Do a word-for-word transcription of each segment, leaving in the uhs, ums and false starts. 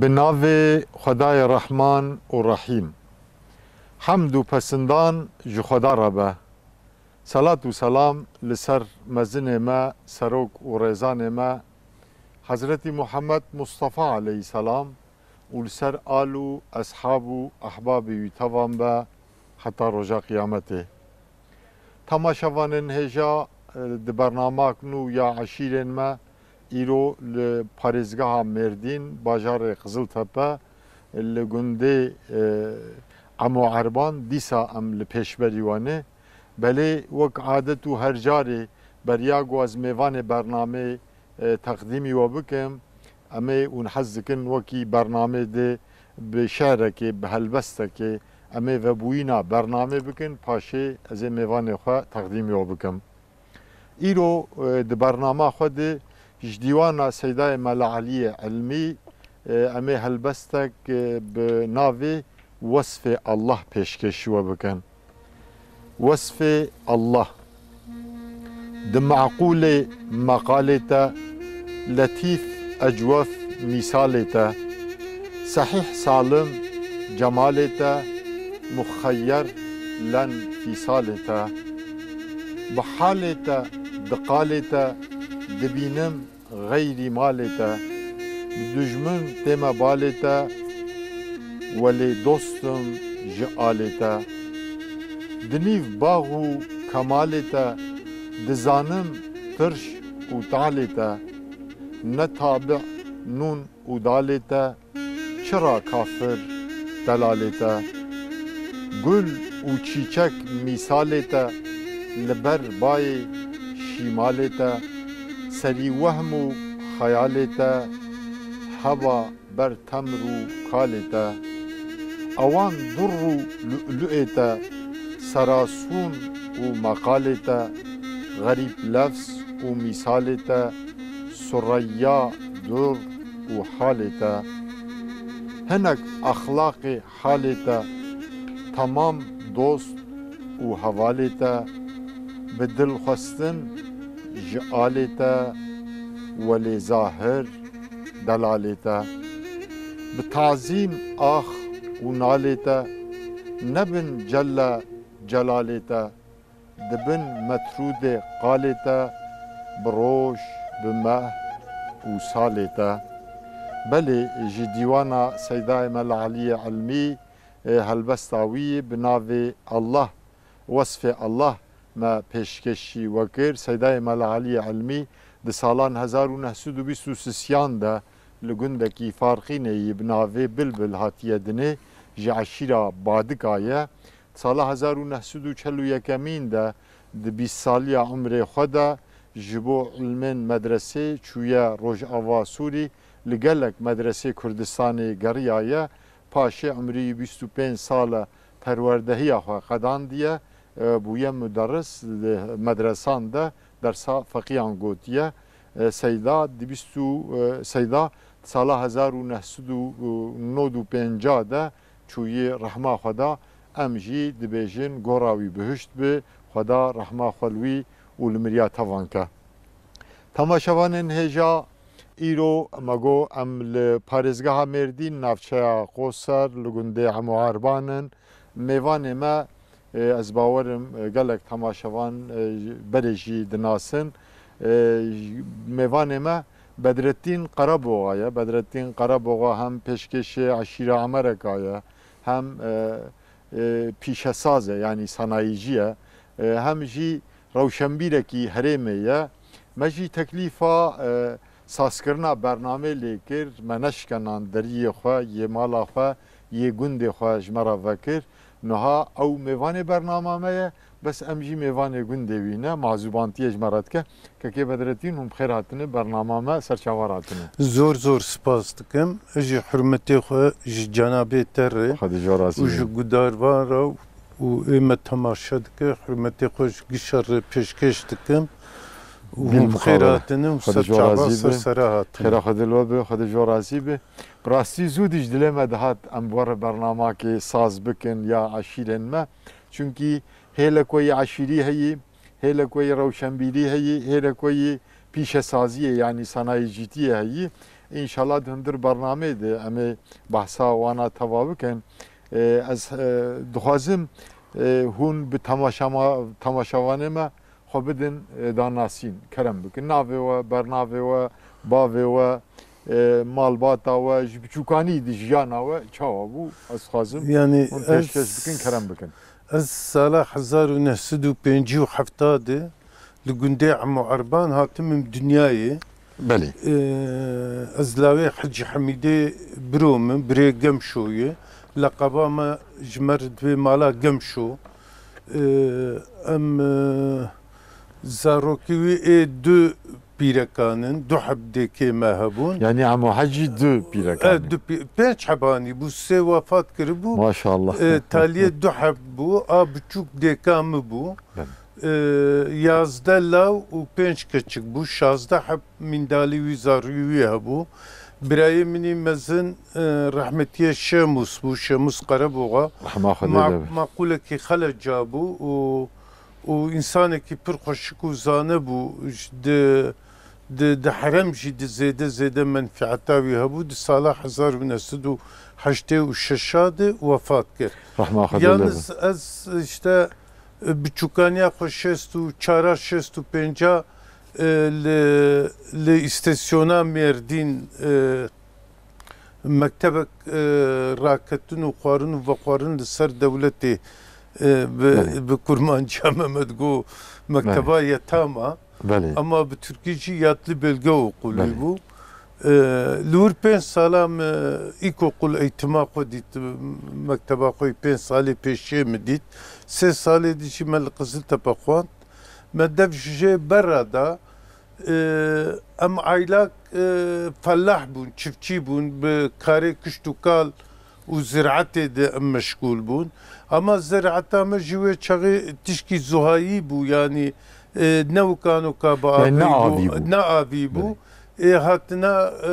Bi navê Xwedayê Rehman û Rehîm. Hemd û pesindan ji Xweda re be. Selat û selam li ser mezinê me, serok û rêzanê me, Hezretî Muhammed Mustafa aleyhisselam û li ser al û eshab û ehbabê wî tevan be heta roja qiyametê. Temaşevanên hêja, e, di bernamak nû ya eşîrên me, îro li parêzgeha Mêrdîn, bajarê Qiziltepe, li gundê, e, Emo Erban, dîsa em li pêşberî we ne. Belê wek adet û her carê, beriya ku ez mêvanê bernamê, e, teqdîmî we bikim, em ê hûn hez dikin wekî bernamê de bi şe'rekê, bi helbestekê, em ê vebûyîna bernamê bikin, paşê ez ê mêvanê xwe teqdîmî we bikim. Îro, e, di bernama xwe de ji dîwana Seydayê Mela Eliyê Elmî, e, em ê helbestek, e, bi navê Wesfê Allah pêşkêşî we bikin. Wesfê Allah. Di meqûlê meqalê te, letîf ecwef mîsalê te, sehîh salim cemalê te, muxeyyer len fîsalê te. Bi halê te, di qalê te dibînim xeyrî malê te, bi dujmin tême balê te, welê dostim ji alê te. Di nîv bax û kemalê te, dizanim tirş û talê te, ne tabi nûn û dalê te, çira kafir delalê te. Gul û çîçek mîsalê te, li ber bayê şîmalê te, serî wehm û xeyalê te, heba ber temr û kalê te. Ewan dur û lu'lu'ê te, serasûn û meqalê te, xerîb lefz û mîsalê te, Sureyya dur û halê te. Hinek exlaqê halê te, temam dost û hevalê te, bi dil xwestin ji alê te, welê zahir delalê te. Bi tazîm ax û nalê te, nebin celle celalê te. Di bin metrûdê qalê te, bi roj, bi meh û salê te. Belê, ji dîwana Seydayê Mela Eliyê Elmî, e, helbesta wî bi navê Allah, Wesfê Allah me pêşkêşî we kir. Seydayê Mela Eliyê Elmî di salan hezar û neh sed û bîst û sisiyan de li gundekî Farqîneyî bi navê Bilbil hatiye dinê, ji eşîra Badika ye. Sala hezar û neh sed û çel û yekemîn de di bîst saliya umrê xwe de ji bo ilmên medresê çûye Rojava Sûrî, li gelek medresê Kurdistanê geriyaye. Paşê umrî bîst û pênc sal e perwerdehiya xwe qedandiye, e, bûye muderris, li medresan de dersa feqiyan gotiye. E, Seyda di bîst û, e, Seyda sala hezar û neh sed û nod û pêncî de çûyî rehma Xweda, em jî dibêjin gora wî bihişt bi, Xweda rehma xwe li wî û li miriya tevan ke. Temaşevanên hêja, îro me got em li parêzgeha Mêrdîn, navçeya Qoser, li gundê Emo Erban in. Mêvanê me, e, ez bawerim, e, gelek temaşevan, e, berê jî dinasin. E, mêvanê me Bedrettîn Qaraboxa ye. Bedrettîn Qaraboxa hem pêşkêşê eşîra Emereka ye, hem, e, e, pîşesaz e, yanî sanayîcî ye, e, hem jî rewşenbîrekî herêmê ye. Me jî teklîfa, e, sazkirina bernamê lê kir, me neşkenan deriyê xwe, yê mala xwe, yê gundê xwe ji me re vekir. Niha ew mêvanê bernama me ye, bes em jî mêvanê gundê wî ne, mazûbantiyê ji me re dike. Kekê Bedretîn, hûn bi xêr hatine, bernama me ser çavan hatine. Zor zor spas dikim. Ez jî hurmetê xwe ji cenabê te re Xwedê ji we razî û ji be. Gudarvan re û ê me temaşe dike, hurmetê xwe ji gişa re pêşkêş dikim û Gil hûn bi xêr muqabil. Hatine û Xwedê ser ji we çavan razî ser be. Sera hatine. Xêra Xwedê li we be, Xwedê ji we razî be. Bi rastî zû dî ji dilê me dihat em bi we re bernamekê saz bikin ya eşîrên me. Çunkî hêlek weyî eşîrî heyî, hêlek weyî rewşenbîrî heyî, hêlek weyî pîşesaziyê, yanî sanayîcîtiyê heyî. Înşallah di hundir bernameyê de em ê behsa wana teva bikin. E, ez, e, dixwazim, e, hûn bi temaşama-, temaşevanê me xwe bidin, e, danasîn. Kerem bikin. Navê we, bernavê we, bavê we, e, malbata we, ji biçûkanî di jiyana we çawa bû? Ez dixwazim Yanî hûn ez, pêşkêş bikin, kerem bikin. Ez sala hezar û neh sed û pêncî û heft de li gundê Emo Erban hatim im dinyayê. Belê. Ee, ez lawê Hecî Hemîdê biro min, birê Gemşo ye. Leqeba me ji me re divê mala Gemşo. Ee, em, e, zarokî wî ê du pîrekan in, du heb dêkê me hebûn. Yanî Emo Hecî du pîrekan E, in. du pî-, pênc hebanî bû, sê wefat kiribû. Maşallah. E, taliyê du heb bû, a biçûk dêka min bû. Belê. E, yazdeh law û pênc keçik bû, şazdeh heb mîndalî wî, zarî wî hebû. Birayê min î mezin, e, rehmetiyê Şemus bû, Şemus Qereboxa. Rehma Xwedê Ma-, lê be. Maqûlekî Xeleca bû û, û însanekî pir xweşik û zane bû. Ji di, di, di herem jî di zêde zêde menfîeta wî hebû. Di sala hezar û neh sed û heştê û şeş de wefat kir. Rehma Xwedê lê be. Yalnız ez işte, e, biçûkaniya xwe şêst û çara, şêst û pênca, e, li, li îstesyona Mêrdîn, e, mektebek, e, raketin û xwarin û vexwarin li ser dewletê, e, bi, Belê. bi kurmanciya me me digo mekteba Belê. yetama. Belê. Ama bi tirkî jî yatlı bölge okulu Belê. bû. E, li wir pênc sala me îlkokul eğitima xwe dît, mekteba xwe yî pênc salê pêşiyê min dît. Sê salê dî jî me li Qiziltepe xwend. Me dev ji jê berra da. E, em aylak, e, fellah bûn, çiftçî bûn, bi karê kişt û kal û ziraetê de em meşgûl bûn. Ama ziraeta me jî wê çaxê tişkî zuhayî bû, yanî, e, ne wikanoka bi Yanî ne avî avî bû, bû. ne avî bû. Belê. Ê hatina, e,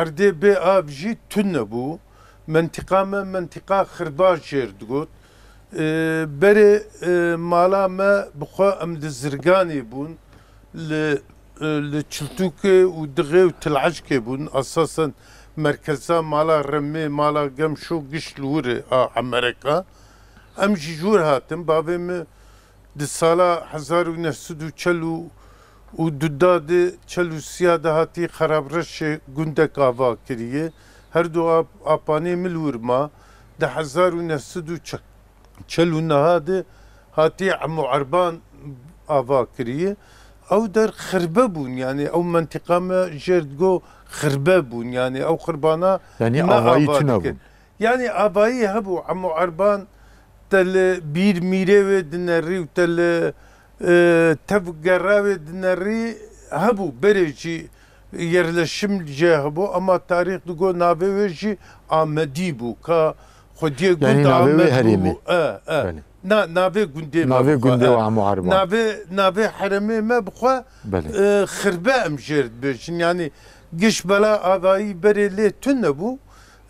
erdê bê av jî tune bû. Mentiqa me mentiqa xirba jêr digot. E, berê, e, mala me bi xwe em di Zirganê bûn, li, e, li Çiltûkê û Dixê û Til'eşkê bûn. Esasen merkeza mala Remê, mala Gemşo giş li wir e a Emereka. Em jî ji wir hatin. Bavê min di sala hezar û neh sed û çel û du de, çel û sê de hatî Xerabreşê gundek ava kiriye. Her du ap-, apanê min li wir ma. Di hezar û neh sed û çel û neh de hatî Emo Erban ava kiriye. Ew der xirbe bûn, yanî ew mentiqa me jêr digo xirbe bûn, yanî ew xirbana Yanî me avayî ava tune dikir. bûn. Yanî avayî hebû, Emo Erban te li bîr mîrê wê dinerî û te li, e, tev gera wê dinerî hebû. Berê jî yerleşim jê hebû, ama tarîx digo navê wê jî Amedî bû. Ka xwediyê Yanî gund navê wê Amed herêmê. bû. E, e. Belê. Na, navê gundê me Navê bi xwe, gundê e. û Emo Erban. Navê, navê herêmê me bi xwe, Belê. e, xirbe em jêr dibêjin. Yanî giş bela avayî berê lê tune bû.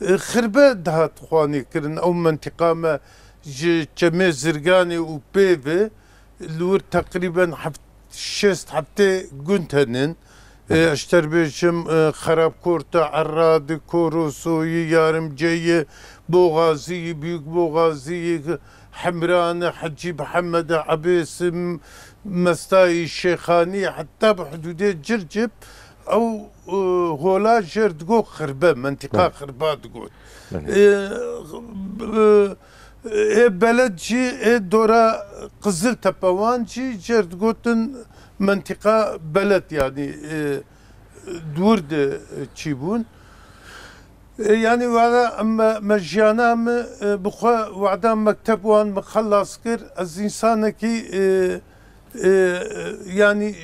E, xirbe dihat xwanê kirin. Ew mentiqa me ji Çemê Zirganê û pê ve li wir teqrîben heft-, şêst heftê gund henin. E, Hı hı. ez te bêjim, e, Xerabkorta, Eradî, Korosoyî, Yarimceyê, Boxazî, Büyük Boxazî, Hemranê, Hecî Mihemedê, Ebêsim, Mestayî, Şêxanî, heta bi hidûdê Circip, ew, e, hola jêr digot Xirbe, mentiqa Belê. Xirba digot. Belê. E, e, ê beled jî, ê dora Qiziltepe wan jî jêr digotin mentiqa beled, yanî, e, dûr de, e, çî bûn. E, yanî wada me, me jiyana me, e, bi xwe wada mekteb wan me xelas kir. Ez însanekî, e, e, yanî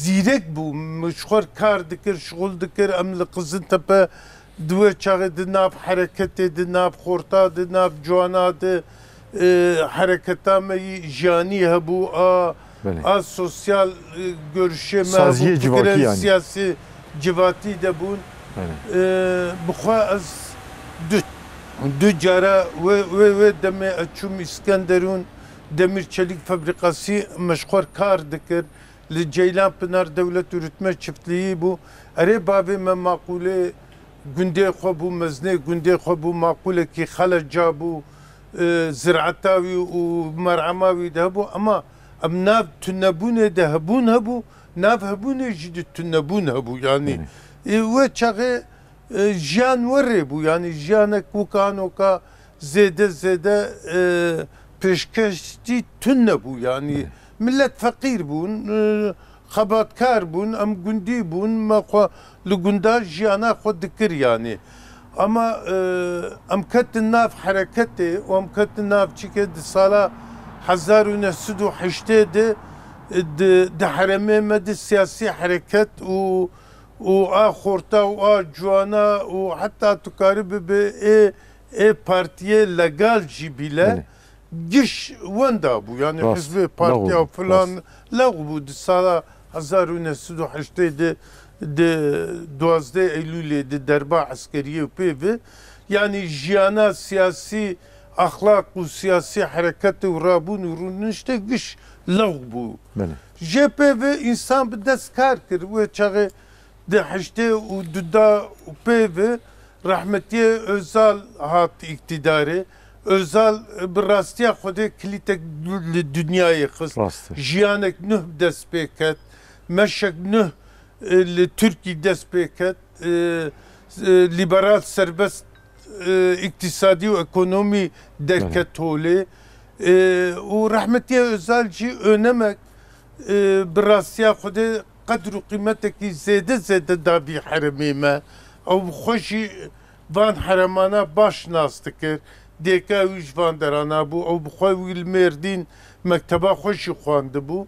zîrek bûm. Min ji xwe kar dikir, şixul dikir. Em li Qiziltepe di wê çaxê di nav hereketê, di nav xorta, di nav ciwana de, e, hereketa me yî jiyanî hebû, a, Belê. a sosyal, e, görüşê me Saziyê hebû, civakî fikirên yanî. siyasî civatî de bûn. Belê. E, bi xwe ez du, du cara wê, wê, wê demê ez çûm Îskenderûn, demir çelik fabrikasî me ji xwe kar dikir. Li Ceylan Pinar dewlet û rûtme çiftlîyî bû. Erê bavê me maqûlê gundê xwe bû, mezinê gundê xwe bû, maqûlekî xeleca bû, e, zireta wî û merhema wî de hebû. Ema em nav tunebûnê de hebûn hebû, nav hebûnê jî de tunebûn hebû. Yanî, Hı. e, wê çaxê, e, jiyan werê bû. Yanî jiyanek wika anoka zêde zêde, e, pêşkêşî tune bû. Yanî Hı. millet feqîr bûn, e, xebatkar bûn, em gundî bûn, me xwe li gunda jiyana xwe dikir yanî. Ama, e, em ketin nav hereketê û em ketin nav çike di sala hezar û neh sed û heştê de, e, di, di heremê me de siyasî hereket û, û a xorta û a ciwana û heta tu karî bibe ê, ê partiyê legal jî bîle Belê. giş wenda bû. Yanî Rast, hizbê lewq partiya bû, filan rast. lewq bû. Di sala hezar û neh sed û heştê de, di duwazdeh Eylûlê de derba eskeriyê û pê ve, yanî jiyana siyasî, exlaq û siyasî hereketê û rabûn û rûniştê giş lewq bû. Belê. Jê pê ve însan bi dest kar kir. Wê çaxê di heştê û du da û pê ve rehmetiyê Özal hat îktîdarê. Özal, e, bi rastiya Xwedê kilîtek li dinyayê xist. Rast e. Jiyanek nuh bi dest pê ket, meşek nuh, e, li Tirkî dest pê ket, e, e, lîberal serbest, e, îktîsadî û ekonomî derket Belê. holê. E, û rehmetiyê Özal jî önemek, e, bi rastiya Xwedê qedr û qîmetekî zêde zêde da vî heremê me. Ew bi xwe jî van heremana baş nas dikir. Dêka wî ji van derana bû. Ew bi xwe wî li Mêrdîn mekteba xwe jî xwendibû.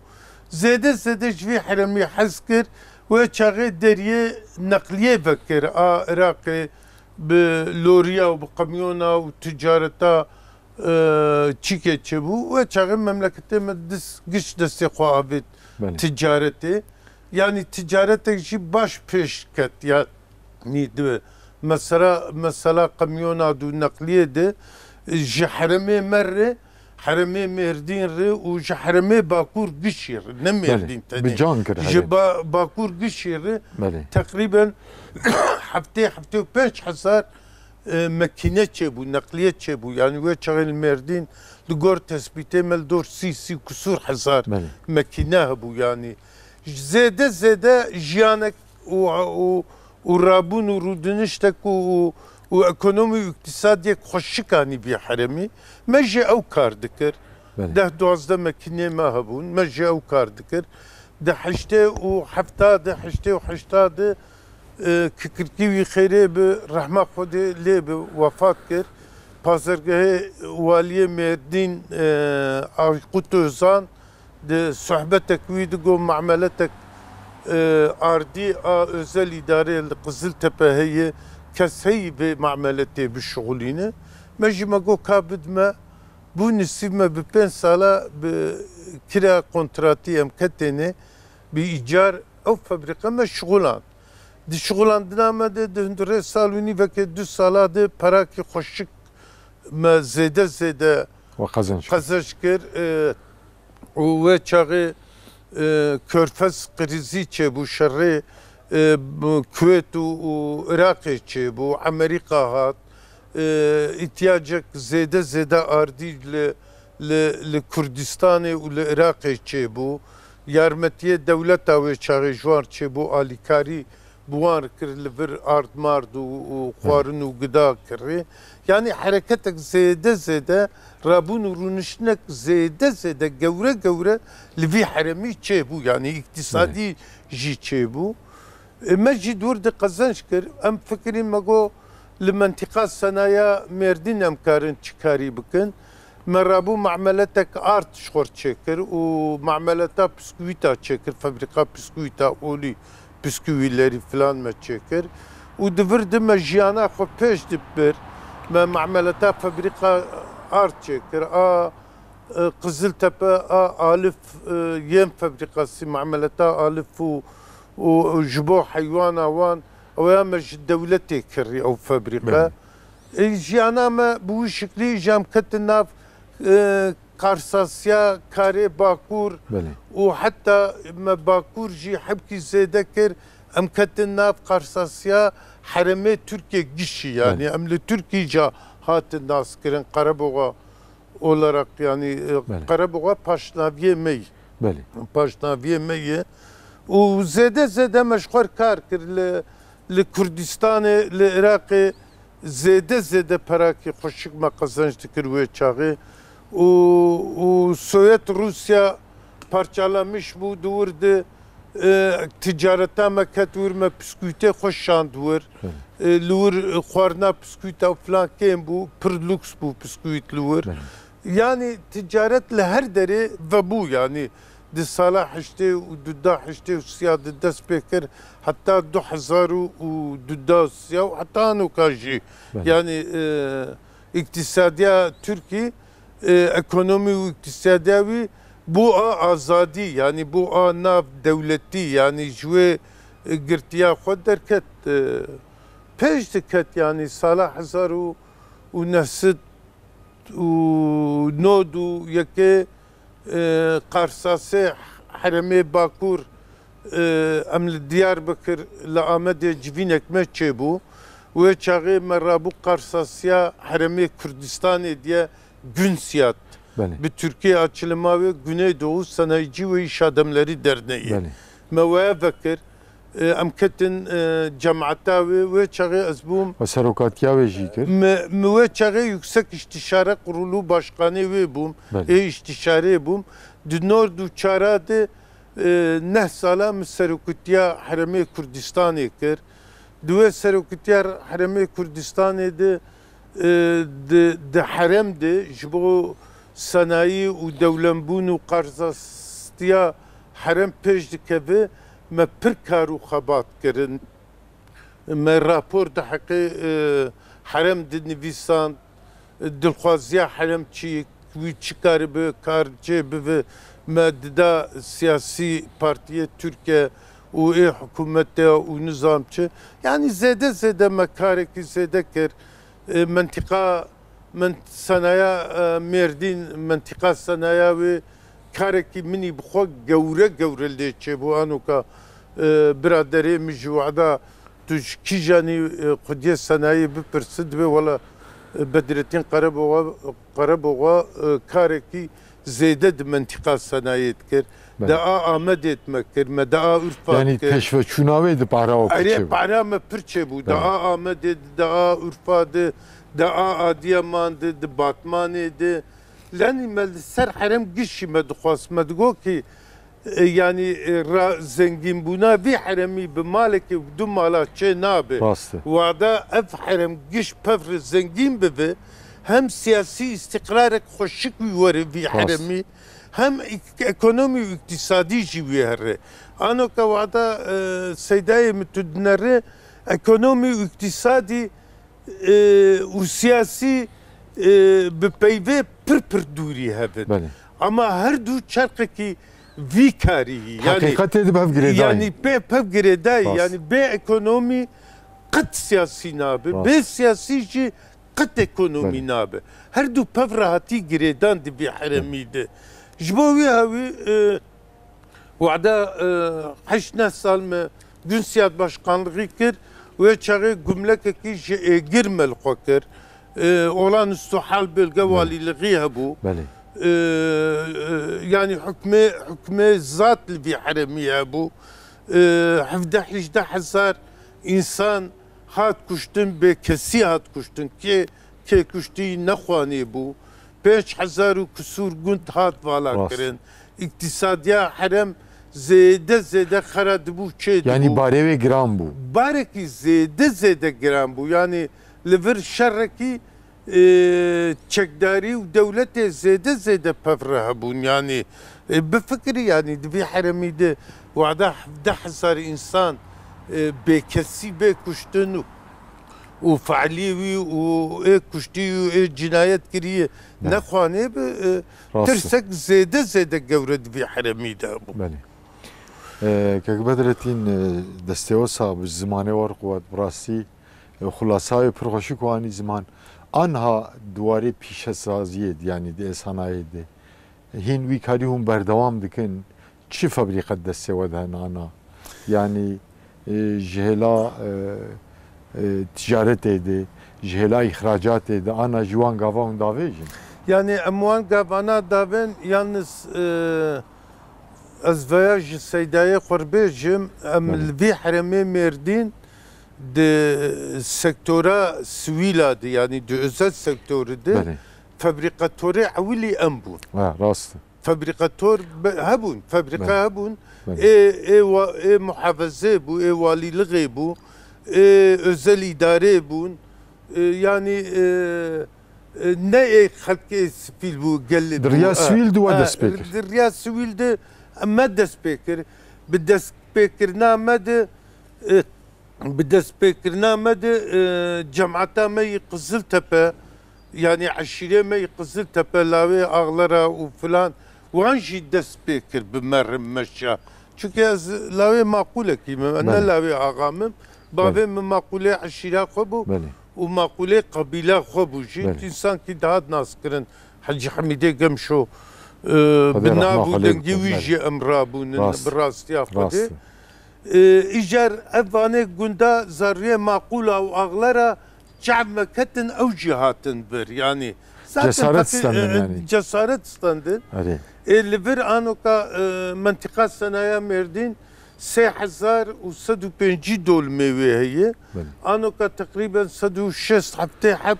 Zêde zêde ji vî heremî hez kir. Wê çaxê deriyê neqliyê vekir a Iraqê bi loriya û bi qemyona û ticareta, e, çîkê çêbû. Wê çaxê memleketê me dis-, giş destê xwe avêt Belê. ticaretê. Yanî ticaretek jî baş pêş ket. Yanî di mesela, mesela qemyona dû neqliyê de, e, ji heremê me re, heremê Mêrdîn re û ji heremê Bakur gişî re, ne Belê. Mêrdîn tenê. Bi can kir Ji herê. ba-, Bakur gişî re Belê. teqrîben heftê, heftê û pênc hezar, e, mekîne çêbû, neqliye çêbû. Yanî wê çaxê li Mêrdîn li gor tespîtê me li dor sî, sî kusûr hezar Belê. mekîne hebû. Yanî zêde zêde jiyanek û, û, û rabûn û rûdiniştek û, û, û ekonomî û îktisadiyek xweşik anî vî heremî. Me jî ew kar dikir. Belê. Deh duwazdeh mekînê me hebûn. Me jî ew kar dikir. Di heştê û hefta de, heştê û heşta de, e, kikirkî wî xêrê bi rehma Xwedê lê bi wefat kir. Pazergehê waliyê Mêrdîn, e, Aykut Özan di sohbetek wî digo mameletek, e, ardî a özel îdarê li Qiziltepe heye, kes heyî vê mameletê bişixulîne. Me jî me got ka bidme, bû nisîb me bi pênc sala bi kira kontratî em ketêne, bi îcar ew fabrîka me şixulan. Di şixulandina me de di hundirê sal û nîvekê du sala de perakî xweşik me zêde zêde We qezenc kir. qezenc kir. E, û wê çaxê, e, Körfez krîzî çêbû, şerê, e, b-, Kuwêt û, û Iraqê çêbû, Amerîka hat, e, îhtiyacek zêde zêde ardî li, li, li Kurdistanê û li Iraqê çêbû. Yarmetiyê dewleta wê çaxê ji wan çêbû, alîkarî bi wan kir, li vir ard mard û, û xwarin û gida kirî. Yanî hereketek zêde zêde, rabûn û rûniştinek zêde zêde gewre gewre li vî heremî çêbû. Yanî îktisadî jî çêbû. E, me jî dûr di qezenc kir. Em fikirî me got li mentîqa senaya Mêrdîn em karin çi karî bikin. Me rabû mameletek ard ji xwe çêkir û mameleta piskuwîta çêkir, fabrîka piskuwîta olî, piskuwîlerî filan me çêkir. Û di vir de me jiyana xwe pêş dibir. Me mameleta fabrîka ard çêkir. A, e, Qiziltepe, a Alif, e, yên fabrîkasî, mameleta Alif û, û ji bo heywana wan, ew ya me ji dewletê kirî ew fabrîka. Belê. E, jiyana me bi wî şiklî jî em ketin nav, e, Qarsasiya karê Bakur Belê. û heta me Bakur jî hemkî zêde kir, em ketin nav Qarsasiya herêmê Tirkiye gişî, yanî Belê. em li Tirkî ca hatin naskirin, Qereboxa olarak, yanî, e, Belê. Qereboxa paşnaviyê me ye. Belê. Paşnaviyê me ye. Û zêde zêde me ji xwe kar kir li, li Kurdistanê, li Iraqê zêde zêde perakî xweşik me qezenc dikir wê çaxê. Û, û Sovyet Rûsya parçalamiş bû, di wir de, e, ticareta me ket wir, me piskûtê xwe şand wir. Hı. E, li wir, e, xwarina piskûta û filan kêm bû, pir lûks bû piskût li wir. Hı. Yanî ticaret li her derê vebû, yanî di sala heştê û du da, heştê û sê ya di dest pê kir, heta du hezar û du da, sê ya û heta anoka jî. Belê. Yanî, e, îktisadiya Tirkî, e, ekonomî û îktisadiya wî bû a azadî, yanî bû a nav dewletî, yanî ji wê, e, girtiya xwe derket, e, pêş diket, yanî sala hezar û neh sed û nod û yekê, e, Qarsasê herêmê Bakur, e, em li Diyarbekir, li Amedê civînek me çêbû. Wê çaxê me rabû Qarsasiya herêmê Kurdistanê diye Günsiyat. Belê. Bi Tirkî açılımı ve Güneydoğu Sanayici ve İş Adamları Derneği. Belê. Me weye vekir. E, em ketin, e, cemaeta wê, wê çaxê ez bûm. We serokatiya wê jî kir? Mi, mi wê çaxê Yüksek İstişare Kurulu Başkanê wê bûm. Belê. Ê îstişareyê bûm. Di nod û çara de, e, neh sala mi serokatiya Herêmê Kurdistanê kir. Di wê serokatiya Herêmê Kurdistanê de, e, di, di herem de ji bo senayî û dewlembûn û qarzastiya herem pêş dikeve, me pir kar û xebat kirin. Me rapor di heqê, e, herem dinivîsand, dilxwaziya herem çi, wî çi karibe, kar çê bibe, me dida siyasî partiyê Tirkiye û ê hikûmetê û nizam çi. Yanî zêde zêde me karekî zêde kir. E, mentiqa, ment-, senaya, e, Mêrdîn, mentiqa senaya wê karekî min î bi xwe gewre gewre lê çêbû. Anoka, e, biraderê min ji wada tu ji kîjanî, e, xwediyê senayê bipirsi, dibê wela, e, Bedretîn Qereboxa, Qereboxa, e, karekî zêde di mentiqa senayê dikir. Belê. De a Amedê me kir, me de a Urfa Yanî dikir. Peşveçûna wê di pahra we Erê, piçê bû. Pahra me pir çê bû. De Belê. A Amedê di, de a Urfa di, de a Adiyaman di, di Batmanê di. Lenî me li ser herem gişî me dixwast. Me digot ki, e, yanî, e, ra zengînbûna vî heremî bi malekê û du mala çê nabe. Rast e. Wada ev herem giş pevre zengîn bibe, hem siyasî îstiqrarek xweşik wî were vî Rast. Heremî, hem îk-, ekonomî û îktisadî jî wî here. Anoka wada, e, seydayê min tu dinere, ekonomî û îktisadî, e, û siyasî, e, bi peyvê pir pir dûrî hev in. Belê. Ama her du çerqekî vî karî, yanî Heqîqetê di bi hev girêdayî. Yanî pê pev girêdayî, Rast. Yanî bê ekonomî qet siyasî nabe, Rast. Bê siyasî jî qet ekonomî Belê. Nabe. Her du pev rehatî girêdan di vî heremî de. Ji bo wî hewî, e, wada, e, heşt neh sal me Günsiyat başkanlığî kir, wê çaxê gumlekekî ji êgir me li xwe kir. E, olağanüstü hal bölge Belê. Valîlixî hebû. Belê. E, e, yanî hukmê, hukmê zat li vî heremî hebû. E, hevdeh hejdeh hezar însan hat kuştin, bêkesî hat kuştin. Kê, kê kuştî nexwanê bû. Pênc hezar û kusûr gund hat vala Rast. Kirin. Îktisadiya herem zêde zêde xera dibû, çê Yanî dibû. Barê wê giran bû. Barekî zêde zêde giran bû. Yanî li vir şerekî, e, çekdarî û dewletê zêde zêde pevre hebûn. Yanî, e, bifikirî, yanî di vî heremî de wada hevdeh hezar însan, e, bêkesî bê kuştin û, û feilî wî û ê kuştî û ê cinayet kiriye Ne. Nexwanê bi, e, Rast e. Tirsek zêde zêde gewre di vî heremî de hebû. Belê. E, Kek Bedretîn, e, destê wisa bi zimanê war quwet, bi rastî, e, xulasayê pir xweşik wanî ziman. Anha di warê pîşesaziyê de, yanî di ê sanayê de, Hîn wî karî hûn berdewam dikin, çi febrîqe destê we de hene ana? Yanî, e, ji hêla, e, e, ticaretê de, ji hêla îxracatê de, ana ji wan gava hûn davêjin? Yanî em wan gavana davên, yalniz, e, ez veya ji Seydayê xwe bêjim, em Belê. li vî herêmê Mêrdîn di sektora sivîla de, yanî di özel sektorî de Belê. fabrîkatorê ewilî em bûn. Ha, rast e. Fabrîkator be-, hebûn, fabrîka Belê. hebûn. Belê. Ê, ê wa-, ê muhafezê bû, ê walîlixê bû, ê özel îdarê bûn. E, yanî, e, e, ne ê xelkê sivîl bû, gelê Di bû. riya Ha, sivîl de we ha, dest pê kir. Di riya sivîl de me dest pê kir. Bi destpêkirina me de, e, bi destpêkirina me de, e, cemata me yî Qiziltepe, yanî eşîrê me yî Qiziltepe, lawê Axlera û filan, wan jî dest pê kir bi me re meşa. Çunke ez lawê maqûlekî me, ne Belê. lawê axa me. Bavê Belê. min maqûlê eşîra xwe bû Belê. û maqûlê qebîla xwe bû jî. Belê. Însankî dihat naskirin. Hecî Hemîdê Gemşo, e, Xwedê bi nav rehma û xwe lê dengê bike. wî Belê. jî em rabûnin Rast. bi rastiya Xwedê. Rast. E, îcar ev vanê gunda zariyê maqûla û axlera çav me ketin ew jî hatin vir. Yanî zaten Cesaret feqî-, stendin e, yanî. cesaret stendin. Erê. E, li vir anoka, e, mentiqa senaya Mêrdîn sê hezar û sed û pêncî dolmê wê heye. Belê. Anoka teqrîben sed û şêst heftê heb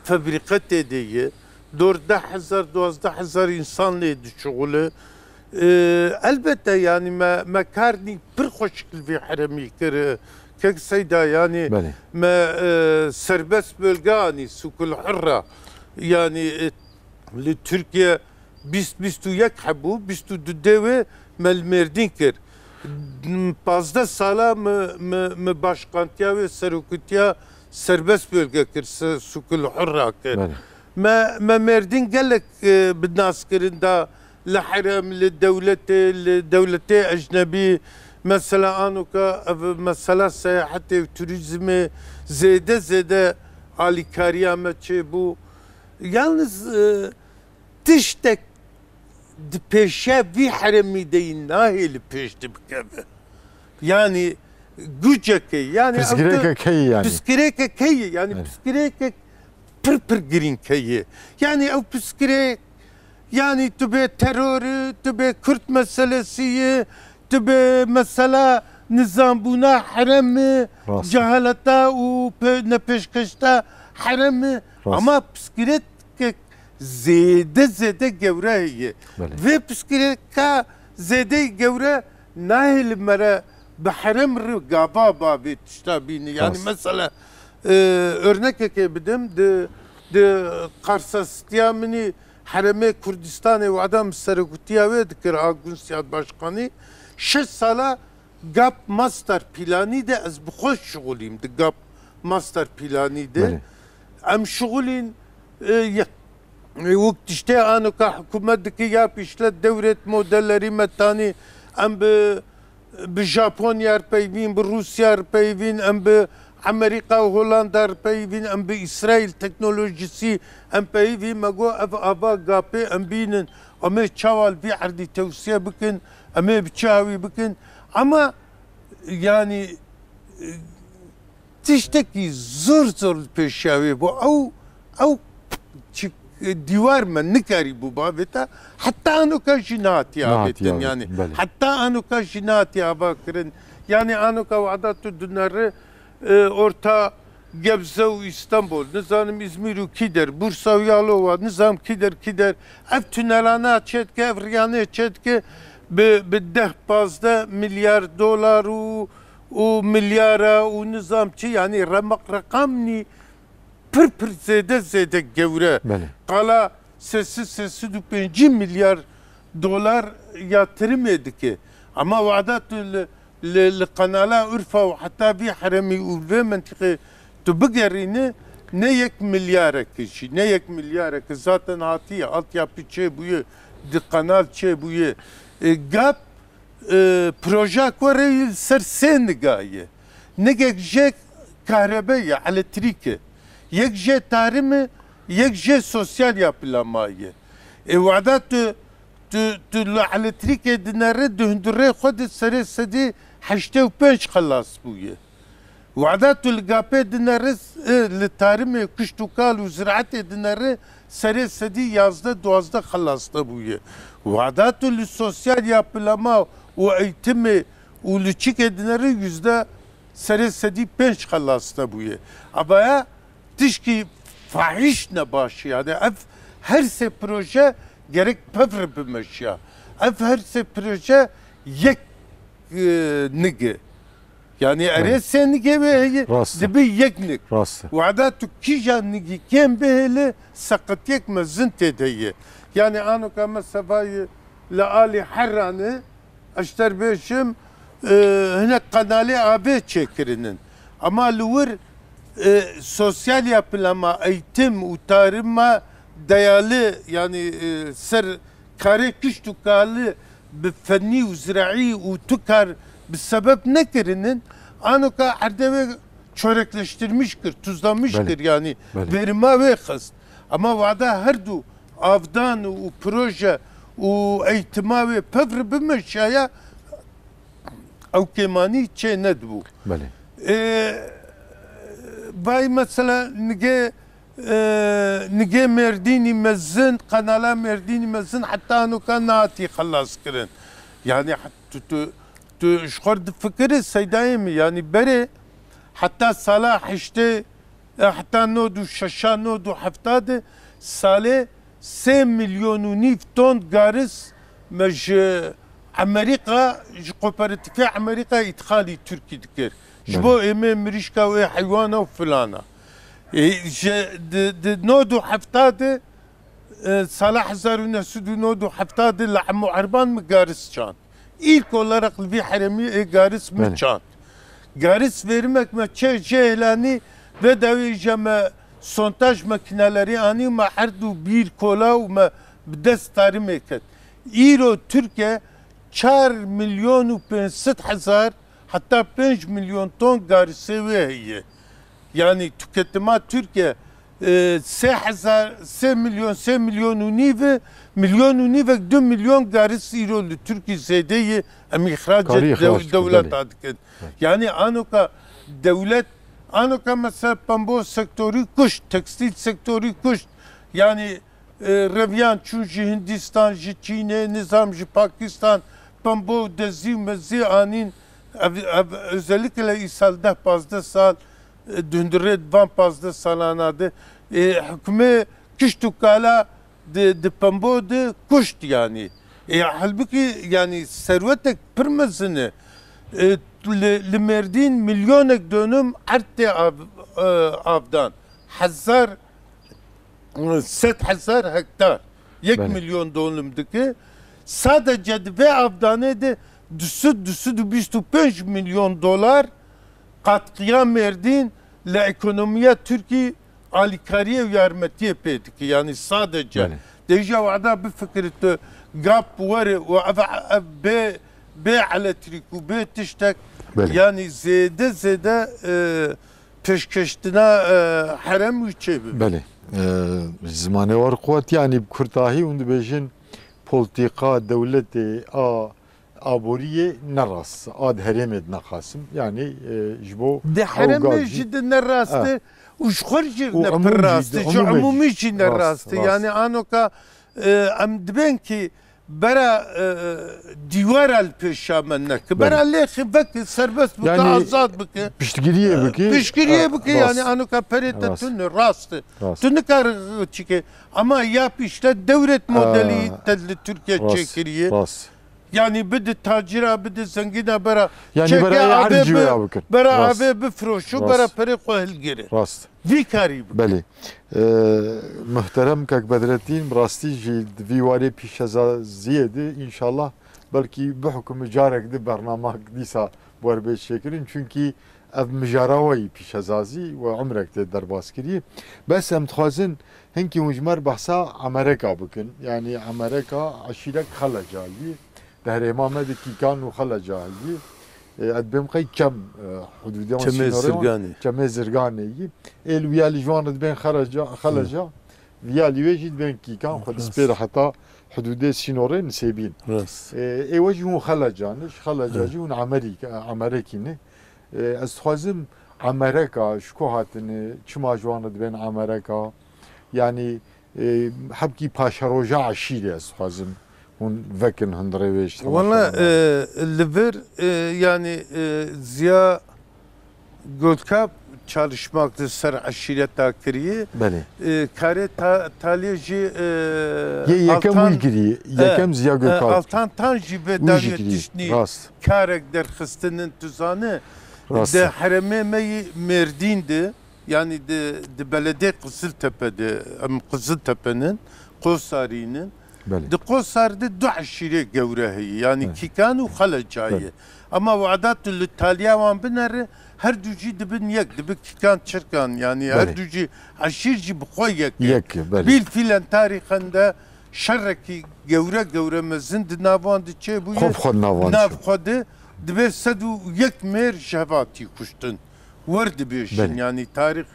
febrîqe tê de ye. Dor deh hezar, duwazdeh hezar însan lê dişuxule. Ee, elbette, yanî me, me karnî pir xweşik li vî heremî kir. Kek Seyda, yanî Belê. me, e, serbest bölge anî, sukul hurra. Yanî, e, li Tirkiye bîst, bîst û yek hebû, bîst û du dê wê me li Mêrdîn kir. Pazdeh sala mi, mi, mi başkantiya wê serokitiya serbest bölge kir, se-, sukul hurra kir. Belê. Me, me Mêrdîn gelek, e, bi naskirin da li herem, li dewletê, li dewletê ecnebî. Mesela anoka ev mesela seyahetê û turîzmê zêde zêde alîkariya me çêbû. Yalniz, e, tiştek di pêşiya vî heremî de yî nahêli pêş de bikeve. Yanî guceke, yanî ew Pirsgirêke tu-, keyî yanî. pirsgirêke keyî, yanî Evet. pirsgirêke pir pir girîng heye. Yanî ew pirsgirêk, yanî tu bê terorî, tu bê Kurd meselesî ye, tu bê mesela nizambûna heremî, Rast. cehaleta û pe-, nepêşkeşta heremî. Rast. Ama pirsgirêkek zêde zêde gewre heye. Belê. Vê pirsgirêka zêdeyî gewre nahêli me re bi herem re gava bavê tişta bîne. Yanî Rast. mesela, e, örnekekê bidim, di, di Qarsasistiya min î heremê Kurdistanê wada min seroktiya wê dikir, a Gunsiyad Başkanî, şeş sala gap master planî de ez bi xwe şixulîm di gap master planî de. Belê. Em şixulîn, e, ye-, e, wek tiştê anoka hikûmet dike ya pîşlet dewrêt modellerî me tanî, em bi, bi Japonya re peyvîn, bi Rûsya re peyvîn, em bi Amerîka û Holanda re peyvîn, em bi Îsraîl teknolojîsî em peyvîn, me got ev ava gapê em bînin, em ê çawa li vî erdî tewsiye bikin, em ê bi çi hawî bikin. Ama yanî, e, tiştekî zor zor li pêşiya wê bû. Ew, ew çi, e, dîwar me nikarîbû bavêta, heta anoka jî nehatiye Nehatiye avêtin, avêtin, yanî. belê. Heta anoka jî nehatiye ava kirin. Yanî anoka wada tu dineri, e, orta Gebze û Îstanbul, nizanim Îzmîr û kîder, Bursa û Yalova, nizam kîder, kîder. Ev tunelana çêdike, ev riyanê çêdike bi, bi deh pazdeh milyar dolar û, û milyara û nizam çi, yanî remaq reqamnî pir pir zêde zêde gewre. Belê. Qala sê sed, sê sed û pêncî milyar dolar yatirimê dike. Ama wada tu li, li, li qenala Urfa û heta vî heremî û vê mentiqê tu bigerîne, ne yek milyareke jî, ne yek milyareke zaten hatiye, altyapî çêbûye, di qenal çêbûye. E, gap, e, proja ku re li ser sê niga ye. Nigek jê kahrebe ye, elektrîk e. Yek jê tarim e, yek jê sosyal yapılanma ye. E, wada tu Tu, tu li elektrîkê dineri, di hundirê xwe de serê sedî heştê û pênc xelas bûye. Wada tu li gapê dineri, e, li tarimê kuşt û kal û ziraetê dineri, serê sedî yazdeh duwazdeh xelas te bûye. Wada tu li sosyal yapılama û eğitimê û li çikê dineri yüzde serê sedî pênc xelas te bûye. Abaya tişkî fahîş nebaş e. Yani ev her sê proje gerek pevre bimeşiya. Ev her sê proje yek, e, nige. Yani erê sê nigê wê heye, Rast e. dibi yek nig. Rast e. Wada tu kîja nigî kêm bihêle, seqetiyek mezin tê de ye. Yani anoka me sevayê li alî herranê, ez ter bêjim, e, hinek qenalê avê çêkirinin. Ama li wir, e, sosyal yapılama, eğitim û tarima dayalı, yani, e, ser karê kişt û kalî bi fennî û ziraî û tu kar bi sebep nekirinin, anoka erdê wê çorekleştirmiş kir, tuzlamiş Belê. kir, yani Belê. verima wê xist. Ama wada her du avdan û proje û eğitima wê pevri bimeşaya, ew kêmanî çê nedibû. Belê. Ê, vay mesela nigê, e, nigê Mêrdînî mezin, qenala Mêrdînî mezin heta anoka nehatî xelas kirin. Yani tu, tu, tu ji xwe difikirî seydayê min, yani berê heta sala heştê, e, heta nod û şeşa, nod û hefta de salê sê milyon û nîv ton garis me ji Amerîka, ji kooperatîfê Amerîka îtixalî Tirkî dikir. Ji Belê. bo êmê mirîşka û ê heywana û filana. E, ji, di, di nod û hefta de, e, sala hezar û neh sed û nod û hefta de li Emo Erban min garis çand. İlk olarak li vî herêmî ê garis min Belê. çand. Garis verimek me çê cêhlanî vê dawî îja me sontaj makinelerî anî û me erd û bîr kola û me bi dest tarimê ket. Îro Tirkiye çar milyon û pênc sed hezar heta pênc milyon ton garisê wê heye. Yani tüketima Tirkiye, e, sê hezar, sê milyon, sê milyon û nîv, milyon û nîvek, du milyon garis îro li Tirkiye zêde ye, em îxracê Karî dew-, ixrac dikin, dewleta belê. dikin. Evet. Yani anoka dewlet, anoka mesela pembo sektorî kuşt, tekstîl sektorî kuşt. Yani, e, reviyan çûn ji Hindistan, ji Çînê, nizam ji Pakistan, pembo û dezî û mezî anîn. Ev, ev özellikle îsal deh pazdeh sal, e, di hundirê van pazdeh salana de, e, hukmê kişt û kala di, di pembo de kuşt yani. E, halbuki yani serwetek pir mezin e. E, li, li Mêrdîn milyonek dönüm erd tê av, e, avdan. Hezar, sed hezar hektar. Yek Belê. milyon dönüm dike. Sadece di vê avdanê de du sed, du sed û bîst û pênc milyon dolar katkıya Mêrdîn li ekonomiya Tirkî alîkariyê û yarmetiyê pê dike. Yani sadece Belê. Dêja wada bifikirî tu gap were û ev, ev bê, bê elektrîk û bê tiştek Belê. yani zêde zêde, e, pêşkeştina, e, herem wî çê bibe. Belê. E, zimanê war quwet yani bi kurtahî hûn dibêjin polîtîka dewletê a aboriyê ne rast, a di herêmê de nexasim. Yani, e, ji bo Di ew herêmê gazî jî di ne rast e. E. Û ji xwe jî Û ne emûn pir jî rast di e. Ji emûmê jî. emûmî jî ne Rast, rast e. rast. Yani anoka, e, em dibên ki bera, e, dîwara li pêşa me neke. Bera Belê. lêxî veke, serbest bike, Yani azad bike. piştgiriyê E, bike. piştgiriyê E, bike, yani rast. anoka perê te Rast. tune, rast e. Rast. Tu nikare çike. Ama yap işte devlet modeli E, te li Tirkiye rast, çêkiriye. rast. Yani bide tacira, bide zengina bera Yani çeke bera avê bi, bera Rast. avê bifroşu, Rast. bera perê xwe hilgiri. Rast. Vî karî bike. Belê. Ee, muhterem Kak Bedrettin, bi rastî jî di vî warê pîşezaziyê de, înşallah, belkî bihukumi carek di bernamak dîsa wer bê çêkirin. Çunkî ev mijara we yî pîşezazî we umrek tê derbas kirî. Bes em dixwazin hinkî hûn ji me re behsa Emereka bikin. Yanî Emereka eşîrek Xeleca yî. Di herêma me de Kîkan û Xeleca heyî. E, ez dibêm qey çem, e, hudûdê wan Çemê sînorê wan, Zirganê. Çemê Zirganê yî. Ê li wîya li ji wan re dibên Xereca, Xeleca. Hı. Viya lîwê jî dibên kîkan xwe dispêre heta hidûdê sînorê Nisêbîn. Rast. Ê, ê we jî hûn Xeleca ne, ji Xeleca jî hûn Emerî-, Emerekî ne. Ê, ez dixwazim Emereka, ji ku hatine, çima ji wan re dibên Emereka? Yanî, ê, hebkî paşeroja eşîrê ez dixwazim hûn vekin hundirê wê ji temaşevanê. Wele, e, li vir, e, yanî, e, Ziya Gökalp çalışmak li ser eşîreta kiriye. Belê. E, karê ta-, taliyê jî, e, Yê yekem Altan, wî kiriye. e, Yekem Ziya e, Gökalp. Altan Tan jî vê Wî jî dawiyê kiriye. Tiştnî Rast. karek derxistinin tu zane. Rast. Di herêmê me yî Mêrdîn de, yanî di, di beledê Qiziltepe de, em Qiziltepenin, Qosarînin. Belê. Di Qosar de du eşîrê gewre heye, yanî Belê. Kîkan û Xelecayê. Belê. Ama wada tu li taliya wan binere, her du jî dibin yek, dibi Kîkan Çirkan, yanî her Belê. du jî eşîr jî bi xwe yek e. Yek e, belê. Bîlfîlen tarîxen de şerekî gewre gewre mezin di nav wan de çêbûye. Xwe bi xwe di nav wan Nav çû. xwe de dibê sed û yek mêr ji hev hatî kuştin. Wer dibêjin, Belê. yanî tarîx,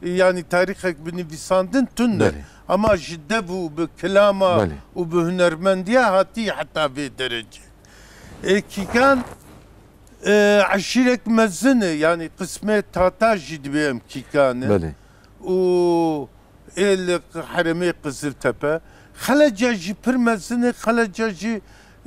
yanî tarîxek binivîsandin tune. Belê. Ama ji dev û bi kilama Belê. û bi hunermendiya hatî heta vê derecê. Ê Kîkan, e, eşîrek mezin e, yanî qismê Tatar jî dibê em Kîkan e. Belê. Û ê li herêmê Qiziltepe. Xeleca jî pir mezin e, Xeleca jî,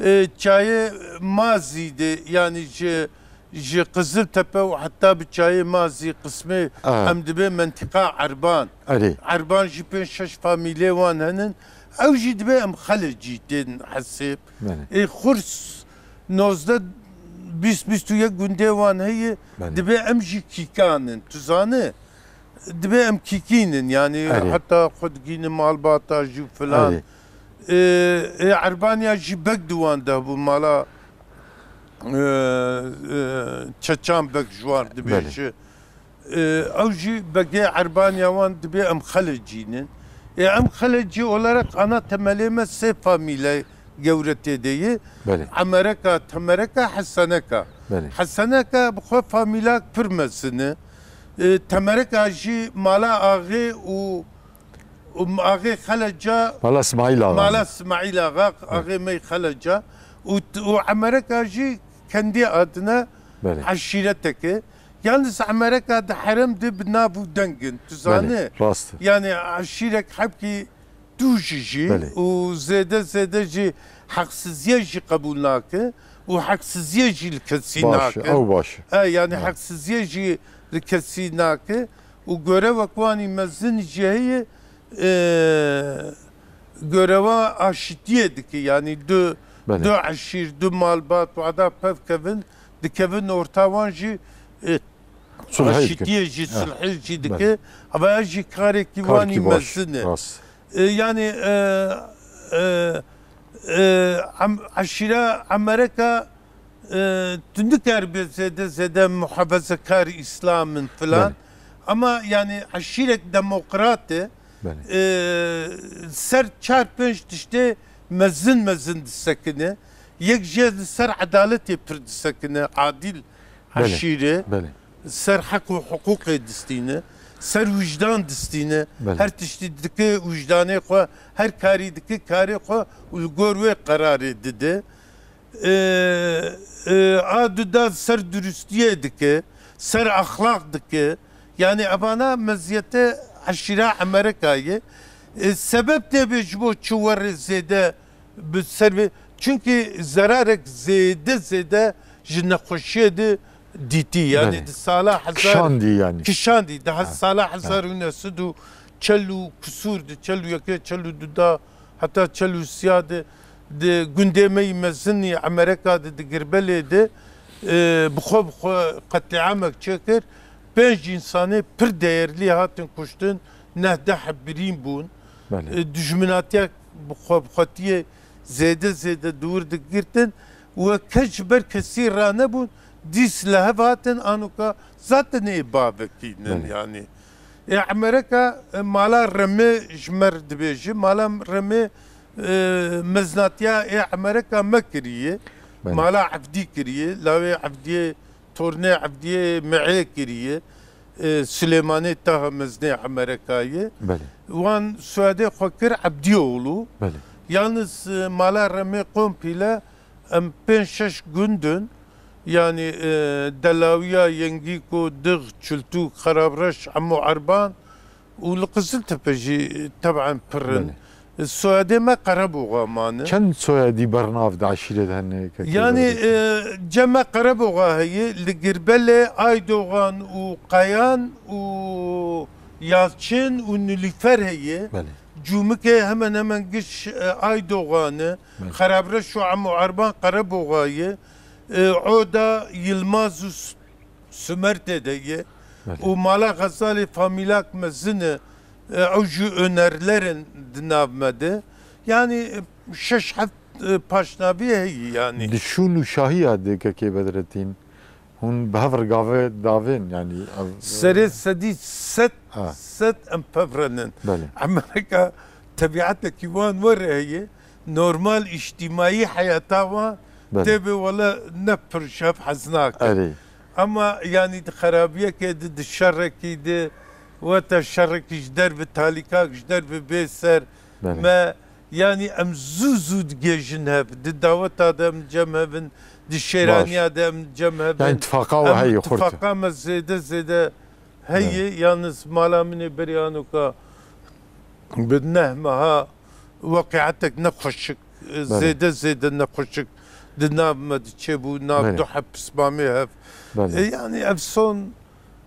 e, çayê Mazî de, yanî ji, ji Qiziltepe û heta bi çayê Mazî qismê Aha. em dibê mentiqa Erban. Erê. Erban jî pênc şeş famîlê wan henin. Ew jî dibê em Xelecî tên hesêb. Belê. Ê Xurs nozdeh, bîst, bîst û yek gundê wan heye, Belê. dibê em jî Kîkan in. Tu zane? Dibê em Kîkîn in, yanî Erê. heta xwe digînin malbata jî filan. Erê. Ê, ê, Erbaniya jî beg di wan de bû, mala, e, e, Çeçan beg ji wan dibêje. Belê. Ê, ew jî begê Erbaniya wan dibê em Xelecîn in. Ê, em Xelecî olarak ana temelê me sê famîle gewre tê de ye. Belê. Emereka, Temereka, Heseneka. Belê. Heseneka bi xwe famîlak pir mezin e. E, Temereka jî mala axê û, û axê Xeleca, Mala Smaîl Axa. Mala Smaîl Axa, Evet. axê me yê Xeleca û, û Emereka jî kendî adine Belê. eşîretek e. Yalnız Emereka di herem de bi nav û deng in, tu Belê, zane? rast e. Yani eşîrek hebkî dû jî jî Belê. û zêde zêde jî heqsiziyê jî qebûl nake û heqsiziyê jî li kesî Baş e, nake. ew baş e. E, yani Evet. heqsiziyê jî li kesî nake û görev wan î mezin jî heye, e, göreva aşitiyê dike. Yani du, Belê. du eşîr, du malbat wada pev kevin, dikevin orta wan jî, e, Sulhê dike. aşitiyê jî, Ha. sulhê jî dike. Belê. Ama ev jî karekî wan î Karekî baş, mezin e. rast. E, yani, e, e, e, em, eşîra Emereka, e, tu nikaribê zêde zêde muhafazekar îslam in filan. Belê. Ama yani eşîrek demokrat e. Belê. E, ser çar pênc tiştê mezin mezin disekine. Yek jê li ser edaletê pir disekine. Adil Belê. eşîre. Belê. Ser heq û hiqûqê distîne, ser wijdan distîne. Belê. Her tiştî dike wijdanê xwe, her karî dike karê xwe û li gor wê qerarê dide. Ee, e, a du da ser durustiyê dike, ser exlaq dike. Yani evana meziyete eşîra Emereka ye. E, sebep tê bê ji bo çi werê zêde bi ser vê, çunkî zerarek zêde zêde ji nexweşiyê de dîtî. Yani Belê. di sala hezar Kişandî yani. kişandî. Daha Ha, sala ha. hezar û neh sed û çel û kusûr de, çel û yekê, çel û du da, heta çel û sêya de, di gundê me yî mezinî Emereka de, di Girbelê de, e, bi xwe, bi xwe qetlîamek çêkir. Pênc însanê pir değerlî hatin kuştin, neh deh birîn bûn. Belê. E, dijminatiya bi xwe bi xwetiyê zêde zêde dûr digirtin û kes ji ber kesî ranebûn, dîs li hev hatin, anoka zaten ê bavekî nin Belê. yanî. Ê Emereka, e, mala Remê ji me re dibêje, mala Remê, e, meznatiya ê Emereka me kiriye, Belê. mala Evdî kiriye, lawê Evdiyê, tornê Evdiyê me ê kiriye. e, Silêmanê taha mezinê Emereka ye. Belê. Wan soyadê xwe kir Ebdîoğlu. Belê. Yalnız, e, mala Remê kompîle em pênc şeş gund in. Yanî, e, Delawiya, Yengîko, Dix, Çiltûk, Xerabreş, Emo Erban û li Qiziltepe jî, e, teb'en pir in. Belê. Soyadê me Qereboxa mane. Çend soyadî bernav di eşîret hene, kekê Yanî, Bedretîn? E, cem me Qereboxa heye, li Girbelê Aydogan û Kayan û Yalçin û Nilîfer heye. Belê. Cûmikê hemen hemen giş, e, Aydogan e. Belê. Xerabreş û Emo Erban Qereboxa ye. E, Oda, Yilmaz û S-, Sümertê de ye. Belê. Û mala Xezalê famîlak mezin e. E, ew jî önerlerin di nav me de. Yanî, e, şeş heft, e, paşnavî heye yanî. Di şûn û şahiya de, kekê Bedretîn, hûn bi hev re gavê davên, yanî ev Serê sedî sed, Ha. sed em pev re nin. Belê. Emereka tebîetekî wan were heye. Normal îctîmaî heyata wan Belê. tê bê wele ne pir ji hev hez nake. Erê. Ema yanî di xerabiyekê di, di şerekî di, weta şerekî ji derve talîkak, ji derve bê ser Belê. me, yanî em zû zû digêjin hev. Di daweta de em cem hev in, di şêraniya Baş. de em cem hev in. Yanî tifaqa we Em heye xurt. tifaqa me zêde zêde heye. Belê. Yalnız mala min ê berî anoka bi neh meha weqîetek nexweşik, Belê. zêde zêde nexweşik di nav me diçêbû, nav Belê. du heb pismamê hev. Belê. E, yanî ev son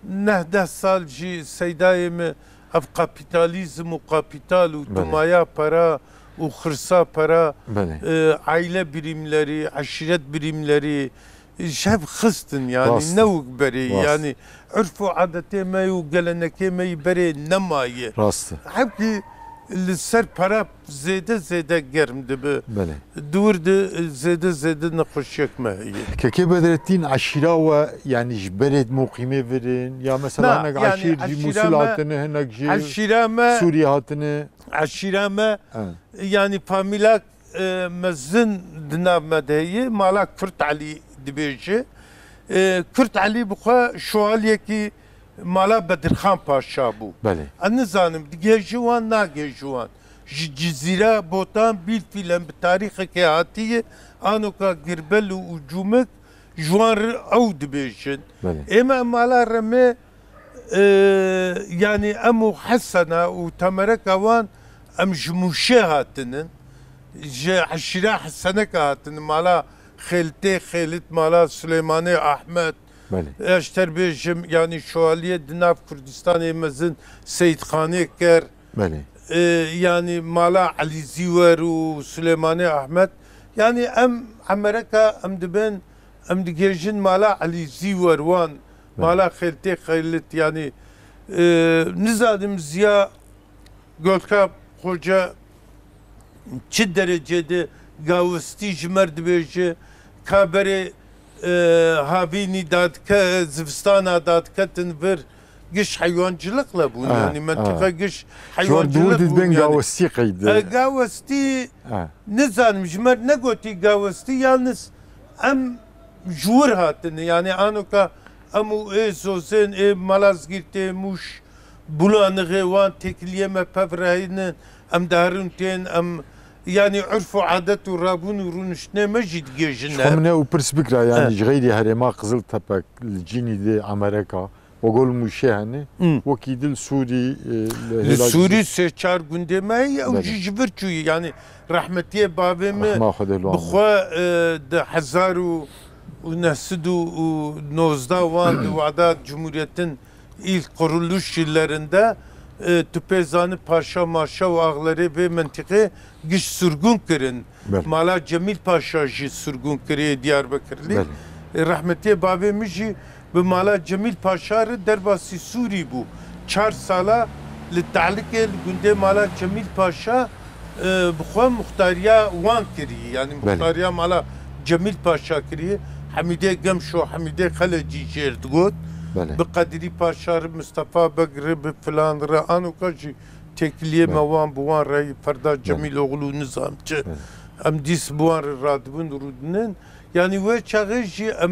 neh deh sal jî seydayê me ev kapîtalîzm û kapîtal û Belê. dumaya para û xirsa para, Belê. e, aile birimleri, eşîret birimleri, ji hev xistin, yanî Rast e. ne wek berê, Rast. yanî urf û adetê me û gelenekê me yî berê nemaye. Rast e. Hevkî li ser para zêde zêde germ dibe. Belê. Di wir de zêde zêde nexweşiyek me heye. Kekê Bedretîn, eşîra we, yanî ji berê di muqîmê vir in, ya mesela Na, hinek yanî eşîr ji eşîra Mûsil me, hatine, hinek ji eşîra me, Sûriyê hatine? Eşîra me, Ha. yanî famîlak e, mezin di nav me de heye, mala Kurt Elî dibêje. E, Kurt Elî bi xwe şovaliyekî mala Bedirxan Paşa bû. Belê. Ez nizanim, digihêje wan, nagihêje wan. Ji Cizîra, Botan, bîlfîlen bi tarîxekê hatiye, anoka Girbel û Cûmik ji wan re ew dibêjin. Belê. Ê me mala Remê, e, yanî em û Hesena û temereka wan, em ji Mûşê hatinin. Ji eşîra Heseneka hatinin. Mala Xêltê Xêlit, mala Suleymanê Ahmet. Belê. Ez ji te re bêjim, yanî şovaliyê di nav Kurdistanê mezin Seyîdxanê Ker. Belê. E, yanî mala Elî Zîwer û Silêmanê Ehmed, yanî em Emereka em dibên, em digihêjin mala Elî Zîwer wan, Belê. mala Xêltê Xêlit, yanî, e, nizanim Ziya Gotkap Xoca çi derecê de gawestî ji me re dibêje, ka berê, e, havînî dadike, zivistana dadiketin vir, giş heywancılıkla bûn, Ha, yanî mentiqa ha. giş Ji wan heywancılık dûr bûn dibên yanî. gawestî qeyde. E, gawestî, Ha. nizanim, ji me re negotî gawestî, yalnız em ji wir hatine, yanî anoka em û ê Zozên, ê Malazgîrtê, Mûş, Bulanixê wan têkiliyê me pev re heynin, em diherin tên, em, yanî urf û adet û rabûn û rûniştinê me jî digihêjin Ji xwe hev. min ew pirs bikira, yanî Eh. ji xeyrî herêma Qiziltepe li cînî dê Emereka, wegol Mûşê hene, Hmm. wekî dil Sûrî, e, li Li hêla Sûrî Cizîr- sê çar gundê me heye, ew Belê. jî ji vir çûyî, yanî rehmetiyê bavê me Rehma Xwedê li wan bi be. xwe, e, di hezar û neh sed û nozdeh wan di wada Cumhuriyet'in ilk kuruluş yıllarında, e, tu pê zanî paşa maşa û axlerê vê mentiqê giş surgun kirin. Belê. Mala Cemîl Paşa jî surgun kiriye Diyarbekirlî. Belê. E, rehmetiyê bavê min jî bi mala Cemîl Paşa re derbasî Sûrî bû. Çar sala li Tehlikê li gundê mala Cemîl Paşa, e, bi xwe muxtariya wan kirî. Yanî Belê. muxtariya mala Cemîl Paşa kirî. Hemîdê Gemşo, Hemîdê Xelecî jêr digot. Belê. Bi Qedrî Paşa re, Mistefa Beg re, bi filan re, anoka jî têkiliyê me Belê. wan bi wan re, ferda Belê. Cemîloğlu nizam çi. Belê. Em dîs bi wan re radibin, rûdinin. Yanî wê çaxê jî em,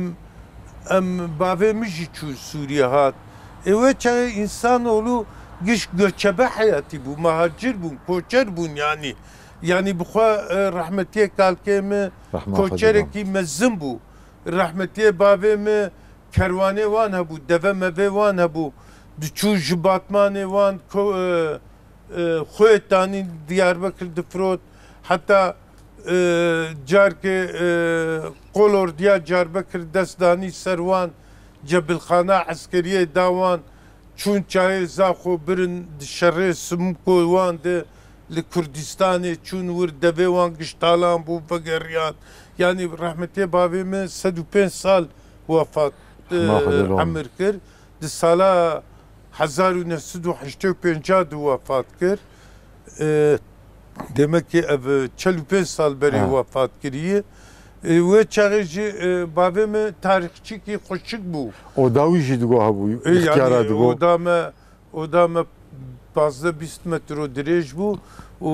em bavê min jî çû Sûriyê hat. Ê wê çaxê însanoğlu giş göçebe heyatî bû, mehacir bûn, koçer bûn yanî. Yanî bi xwe, e, rehmetiyê kalkê min Rehma Xwedê koçerekî mezin bû. Rehmetiyê bavê min kerwanê wan hebû, deve mevê wan hebû. Diçû ji Batmanê wan ko-, e, e, xwê tanî Diyarbekir difirot. Heta, e, carkê, e, qolordiya Diyarbekir dest danî ser wan, cebilxana eskeriyê da wan, çûn çayê Zaxo birin di şerê Simûko wan de li Kurdistanê çûn wir, devê wan giş talan bû, vegeriyan. Yanî rehmetê bavê min sed û pênc sal wefat, e, Hema Xwedê rom. Emir kir. Di sala hezar û neh sed û heştê û pênc de wefat kir. E, demek ki ev çel û pênc sal berê Ha. wefat kiriye. E, wê çaxê jî, e, bavê min tarîxçîkî xweşik bû. Oda wî jî digo hebû, E, îxtiyara yanî digo. Oda me, oda me pazdeh bîst metro dirêj bû û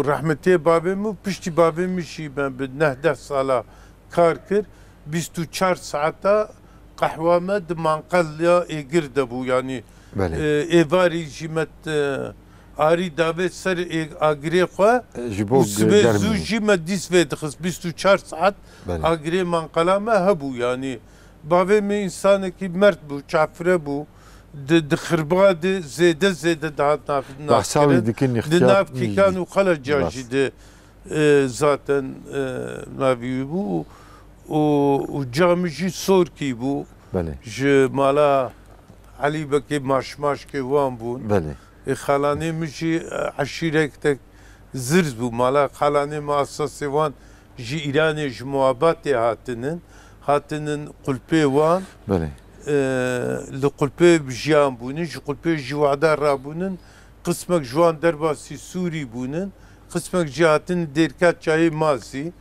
rehmetê bavê min û piştî bavê min jî me bi neh deh sala kar kir. Bîst û çar saeta qehwa me di manqela êgir de bû. Yanî, Belê. e, êvarî jî me, e, arî davê ser ê-, agirê xwe E, ji bo û sibê germ zû bû. jî me dîs vê dixist. Bîst û çar saet Belê. agirê manqela me hebû. Yanî bavê min însanekî mert bû, çafire bû. Di, di xirba de zêde zêde dihat nav-, Behsa wî navkirin. dikin Di îxtiyar nav kîkan û xeleca Rast. jî de e, zaten, e, navî wî bû û, û, û ca min jî Sorkî bû. Belê. Ji mala Elî Bekê Maşmaşkê wan bûn. Belê. E, xalanê min jî, e, eşîretek zirz bû. Mala xalanê min asasê wan ji Îranê, ji Muabatê hatinin. Hatinin Qulpê wan. Belê. E, li Qulpê jiyan bûnin, ji Qulpê jî wada rabûnin. Qismek ji wan derbasî Sûrî bûnin, qismek jî hatin Dêrka Çayê Mazî.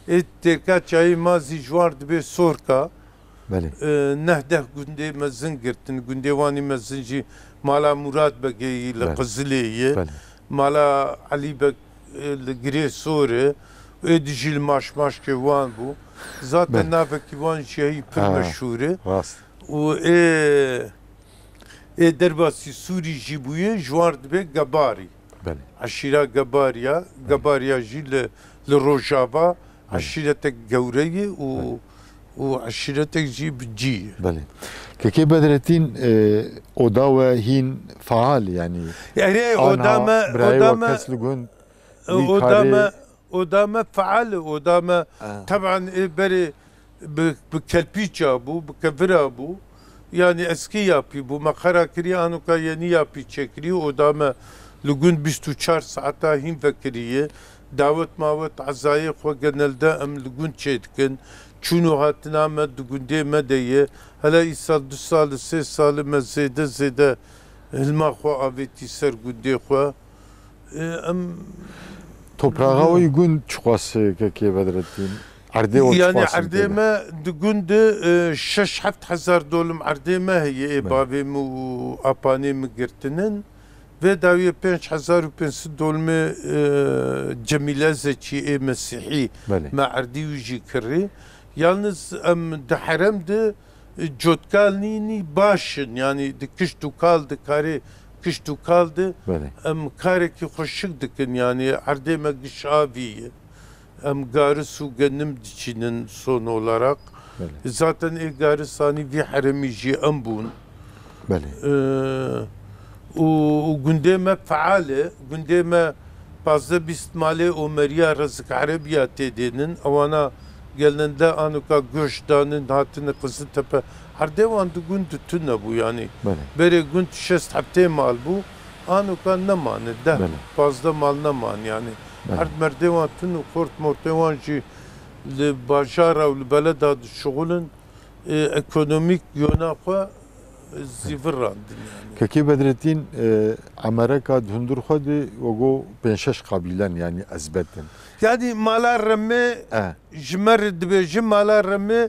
Ê Dêrka Çayê Mazî ji wan dibê Sorka. Belê. E, neh deh gundê mezin girtin. Gundê wanî mezin jî mala Murad Begê yî li Belê. Qizilê ye. Belê. Mala Elî Beg, e, li Girê Sor e. Êdî jî li Maşmaşkê wan bû. Zaten Belê. navekî wan jî heyî pir Ha, meşhûr e. rast. Û ê Ê derbasî Sûrî jî bûye, ji wan re dibe Gebarî. Belê. Eşîra Gebariya, Belê. Gebariya jî li, li Rojava Belê. eşîretek gewre ye û, Belê. û eşîretek jî bi cî ye. Belê. Kekê Bedretîn, e, oda we hîn faal, yanî Erê, anha oda me, birayê oda we me, kes li gund wî oda karê me, Oda me feal e, oda me Ha. teban ê berê bi, bi kelpîça bû, bi kevira bû. Yanî eskî yapî bû. Me xera kiriye, anoka yenî yapî çêkiriye. Oda me li gund bîst û çar saeta hîn vekiriye. Dawet mawet ezayê xwe genelde em li gund çêdikin. Çûn û hatina me di gundê me de ye. Hela îsal du sal, sê sal me zêde zêde hilma xwe avêtî ser gundê xwe. E, em Topraxa wî gund çiqas e, kekê Bedretîn? Erdê we Yanî çiqas in erdê tê de? me di gund de, e, şeş heft hezar dolim erdê me heye, ê Belê. bavê min û apanê min girtinin. Vê dawiyê pênc hezar û pênc sed dolmê, e, Cemîle Zeçî ê Mesîhî Belê. me erdî wî jî kirî. Yalniz em di herem de, e, cotkal nînî baş in. Yanî di kişt û kal, di karê kişt û kal de Belê. em karekî xweşik dikin. Yanî erdê me giş avî ye. Em garis û genim diçînin son olarak. Belê. Zaten ê garisanî vî heremî jî em bûn. Belê. Ee, û, û gundê me feal e. Gundê me pazdeh bîst malê Omeriya Rezik Erebiya tê dênin. Ewana gelinde anoka göç danin, hatine Qiziltepe. Erdê wan di gund di tune bû yanî. Belê. Berê gund şêst heftê mal bû. Anoka nemane. Deh, Belê. pazdeh mal neman yanî. Belê. Erd merdê wan tun û xort mortê wan jî li bajara û li beleda dişuxulin. e, ekonomîk yona xwe, e, zîvir randin yanî. Kekê Bedretîn, e, emereka di hundir xwe de wego pênc şeş qabîlen yanî ezbet in. Yanî mala Remê E. ji me re dibêjin, mala Remê,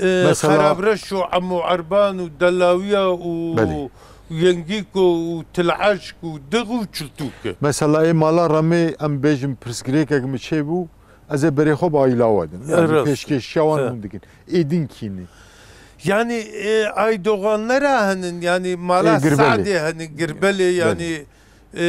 e, Mesela Xerabreş û Emo Erban û Delawiya û Belê. Yengîko û Tilaşk û Dix û Çiltûk e. Mesela ê mala Remê em bêjin pirsgirêkek min çêbû, ez ê berê xwe bi aîla we dim. Yanî Rast. pêşkêşiya wan E. hûn dikin. Ê din kî ne? Yanî, e, Aydoganlera henin, yanî mala Ê, Girbelê. Sadê henin, Girbelê, Belê. Yanî, e,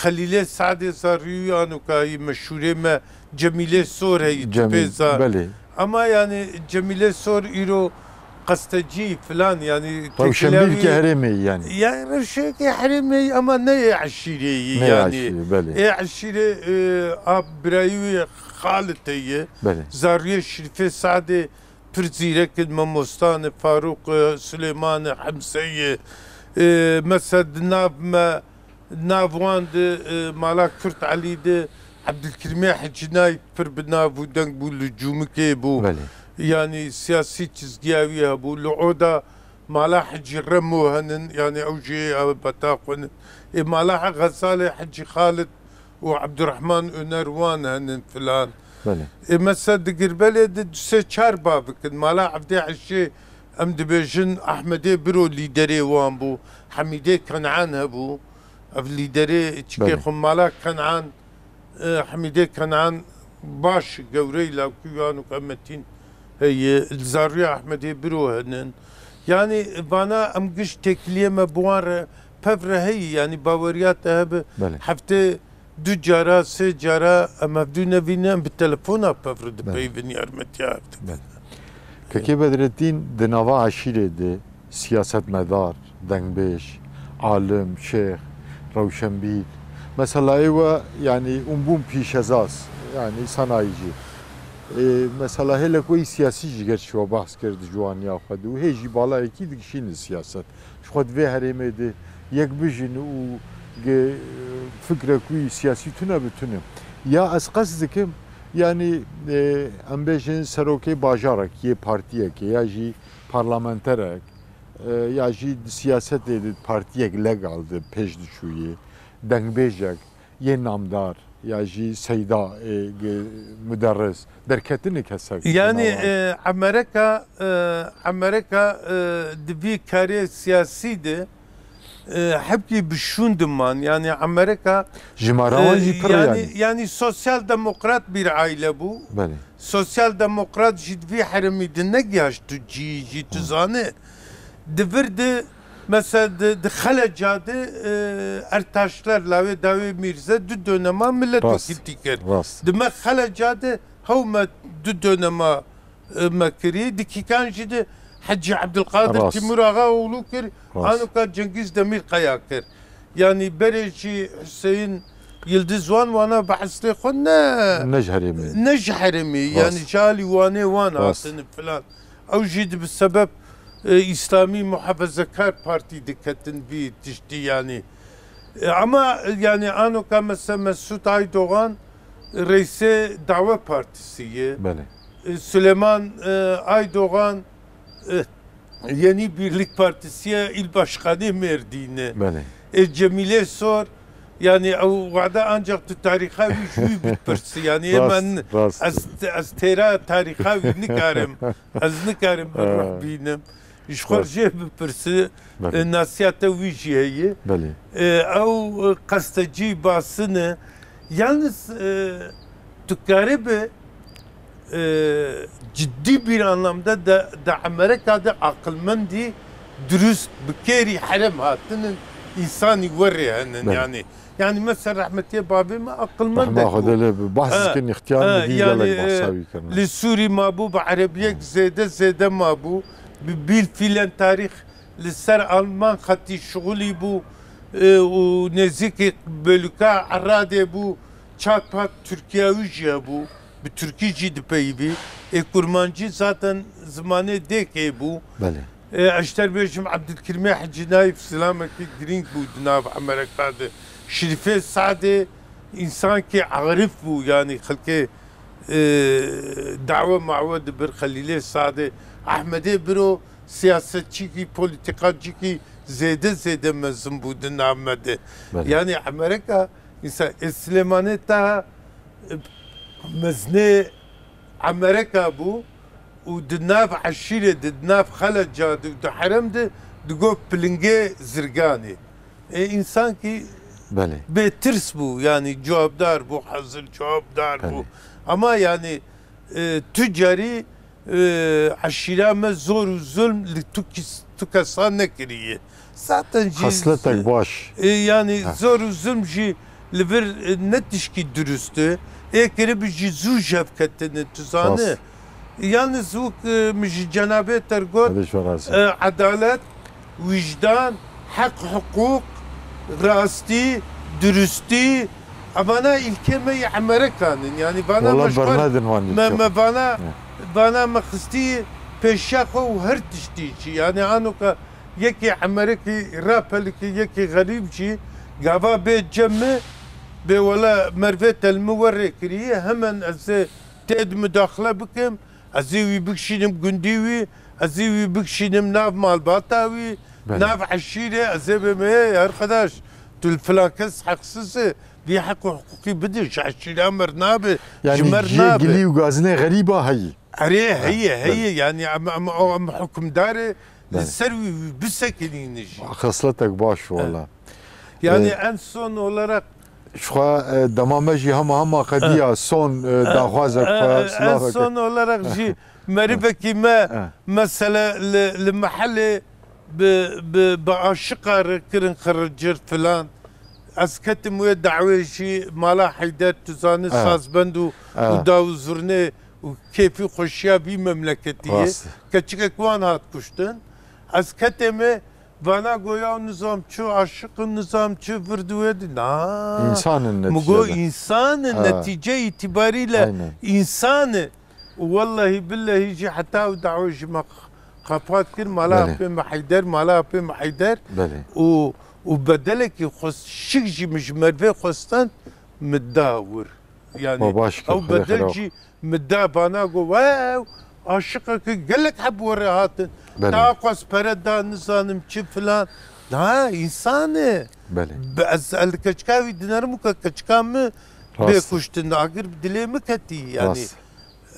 Xelîlê Sadê Zarî û anokayî meşhûrê me Cemîlê Sor heyî, tu Cemîl, pê zar. Belê. Ama yanî Cemîlê Sor îro qestecî filan, yanî Rewşenbîrkê têkilewî herêmê yanî. Ya rewşeke herêmê ama ne yê eşîrê yî Ne yanî. Eşîrê, belê. Ê eşîrê, e, a birayî wî Xalit heye. Belê. Zariyê Şirîfê Sadê pir zîrek in, mamostan e, Farûq, e, Silêman e, Hemse ye. E, mesela di nav me, nav wan di, e, mala Kurt Elî di, Ebdilkerîmê Hecînay pir bi nav û deng bû, li Cûmikê bû. Belê. Yanî siyasî çizgiya wî hebû. Li oda mala Hecî Remo henin, yanî ew jî ew beta xwe ne. Ê mala Xezalê Hecî Xalid û Ebdurrahman Öner wan henin filan. Belê. Ê, mesela di Girbelê de du sê çar bavik in. Mala Evdê Eşê, em dibêjin Ahmedê Biro lîderê wan bû. Hemîdê Kenan hebû. Ev lîderê çikê Belê. Xwe mala Kenan, e, Hemîdê Kenan baş gewrey lawkî wan û Metîn heye. Li Zarûya Ahmedê Biro henin. Yanî vana em giş têkiliyê me bi wan re pev re heyî. Yanî baweriya te hebe Belê. Heftê du cara, sê cara em hevdû nevînin, em bi telefona pev re Belê. Dipeyvin, yarmetiya hev dikin. Belê. Kekê Bedretîn di nava eşîrê de siyasetmedar, dengbêj, alim, şêx, rewşenbîr, meseleyê we, yanî, hûn bûn pîşezaz, yanî, sanayî jî. Ê, mesela hêlek weyî siyasî jî gerçî we behs kir di ciwaniya xwe de û hê jî balayekî dikişînin siyaset. Ji xwe di vê herêmê de yek bijin û ge-, fikrek wî siyasî tune bi tune. Ya ez qest dikim, yanî, e, em bêjin serokê bajarek yê partiyekê ya jî parlamenterek, e, ya jî di siyasetê de partiyek legal de pêş diçûyê, dengbêjek, yê namdar ya jî seyda, e, ge-, muderris, derketine kesek Yanî, di nava e, Emerika, e, Emerika, e, di vî karê siyasî de, e, hepkî bi şûn diman. Yanî Emerika, Jimara wan e, jî pir e yanî, yanî. Yanî sosyal demokrat bir aile bû. Belê. Sosyal demokrat jî di vî herêmî de negihaşt tu cî jî tu Hı. Zane. Di vir de, mesela di, di Xeleca de, e, Ertaşler, lawê dawê Mîrze du dönema milletvekiltî kir. Rast. Di me Xeleca de hew me du dönema, e, me kirî. Di Kîkan jî de Hecî Ebdulkadir Rast. Timur Axa oğlu kir. Rast. Anoka Cengiz Demirkaya kir. Yanî berê jî Hüseyin Yildiz wan wana bi eslê xwe ne Ne ji herêmê. Ne ji herêmê. Rast. Yanî ji alî Wanê wan Rast. Hatine filan. Ew jî di bi sebeb, e, Îslamî Muhafezekar Partî diketin vî tiştî yanî. E, ama, e, yanî anoka mesela Mesut Aydoğan, e, reîsê Dawe Partisi ye. Belê. E, Süleyman, e, Aydoğan, e, Yeni Birlik Partisi ye, il başkanê Mêrdîn e. Belê. E, Cemîlê Sor, yanî ew wada ancak tu tarîxa wî ji wî bipirsî. Yanî Rast, êmen rast. ez, ez têra tarîxa wî nikarim. Ez nikarim bi Ha. Ruh bînim. Ji xwe Rast. Jê bipirsi, Belê. E, nasiyata wî jî heye. Belê. E, ew, e, qestecî basine. Yalnız, e, tu karibe, e, ciddi bir anlamda da, da Amerika de aqilmendî, dürüst, bi kêrî herem hatinin, insanî werê henin Belê. Yanî. Yanî mesela rahmetiye bavê me aqilmendek Rehma Xwedê bû. Lê bi bahs Ha, dikin, ixtiyar ha, mi dî yanî, gelek e, bahsa wî kirin. Li Sûrî mabû, bi erebiyek zêde zêde mabû, bi bîl fîlen tarîx li ser Alman xetî şixulî bû, e, û nêzîkî bölüka Eradê bû, çat pat Tirkiya wî jî hebû, bi Tirkî jî dipeyivî. Ê Kurmancî zaten zimanê dêkê bû. Belê. E, ez ji te re bêjim, Ebdilkerîmê Hecî Nayîf silamekî girîng bû di nav Emereka de. Şirîfê Sadê însankî arif bû, yanî xelkê, e, dawe mawe dibir Xelîlê Sadê. Ehmedê Biro siyasetçîkî, polîtîkacîkî zêde zêde mezin bû di nav me de. Belê. Yanî Emereka, însan, e, Silêmanê Taha, e, mezinê Emereka bû û di nav eşîrê de, di nav Xeleca de û di herem de digot pilingê zirganê. Ê însankî Belê. Bêtirs bû, yanî cewabdar bû, hazir cewabdar bû. Belê. Ama yanî, e, tu carî e, eşîra me zor û zulm li tu kis-, tu kesan nekiriye. Zaten jî Xesletek baş. E, yani Heh. zor û zulm jî li vir, e, ne tişkî durust e. Ê kiribî jî zû jev ketine, tu zane. Rast. Yalnız wek, e, min ji cenabê te got, Hadi şu razı. e, edalet, wijdan, heq, hiqûq, rastî, durustî, evana îlkê me yê emerekan in. Yani vana Wala me ji xwe bernadin wan me, ülke. me vana, Hı. vana me xistî pêşiya xwe û her tiştî jî. Yani anoka yekê emerekî rapelikî, yekê xerîb jî gava bê cem me, bê wela mervê te li min werê kiriye, hemen ez ê tê di mudaxile bikim, ez ê wî bikişînim gundî wî, ez ê wî bikişînim nav malbata wî, Belê. nav eşîrê, ez ê bême, "Ey, arkadaş, tu li filan kes heqsiz e, vî heq û hiqûqî bidin, ji eşîra me re nabe, Yani ji me re jê nabe." gilî û gazinê xerîba heyî. Erê, Ha, heye, belê. heye. Yani em, em, o, em hukimdarê Belê. li ser wî, wî bisekinîne jî. Xesletek baş Ha. wala. Yani Ee, en son olarak Ji xwe, e, dema me jî hema hema qediya son, e, daxwazek xwe, e, en silavek. son olarak jî merivekî me Eh. mesela li, li mehelê bi, bi, bi aşiqa re kirin xiricir filan. Ez ketim wê dawê jî mala Heyder, tu zanî Eh. sazbend û, Eh. û daw û zurnê û kêfî xweşiya vî memleketî ye. Rast. Keçikek wan hat kuştin. Ez ketê me vana goya nizam çi, aşiq nizam çi, vir di wê di. Na. Însan in Mi go neticede. însan in, Ha. netice îtibarîle Aynen. însan in. Û wellehî billehî jî heta ew dawê ji me q-, qepat kir, mala Belê. apê me Heyder, mala apê me Heyder. Belê. Û, û bedelekî xwest, şik jî min ji mervê xwestan, min da wir. Yani Ma baş kir, ew Xwedê bedel xira. jî min da, vana go, "Wow, aşiqeke gelek heb were hatin." Belê. Daha xwest pere da, nizanim çi filan. Ha, însan e. Belê. Be-, ez, ez li keçika wî dinerim û ke keçika min Rast. bê kuştin, agir bi dilê min ketî. Yani, Rast.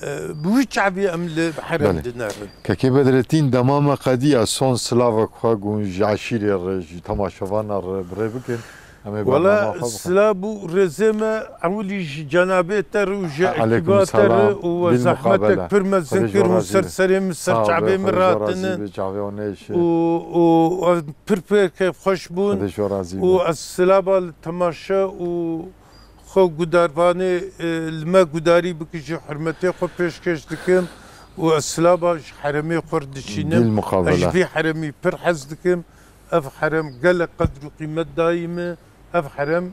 e, bi wî çavî em li herem Belê. dinerin. Kekê Bedretîn, dema me qediya son silavek xwe gun ji eşîrê re, ji temaşevana re bi rê bikin. Em ê Wala bernama xwe bixin. silav û rêzê me ewilî ji cenabê te re û ji Aleykum ekîba te re selam. û we Bil zehmetek muqabele. pir mezin Xwedê kir ji we û razî ser be. serê min, ser Sağ ol, çavê min Xwedê ji we razî ratine be, çavê wan neyşe. û, û, û pir pê kêfxweş bûn Xwedê ji we razî be. û ez silava li temaşe û xwe gudarvanê, e, li me gudarî bike jî hurmetê xwe pêşkêş dikim û ez silava ji heremê xwe re dişînim. Bil muqabele. Ez ji vî heremî pir hez dikim. Ev herem gelek qedr û qîmet dayî min. Ev herem,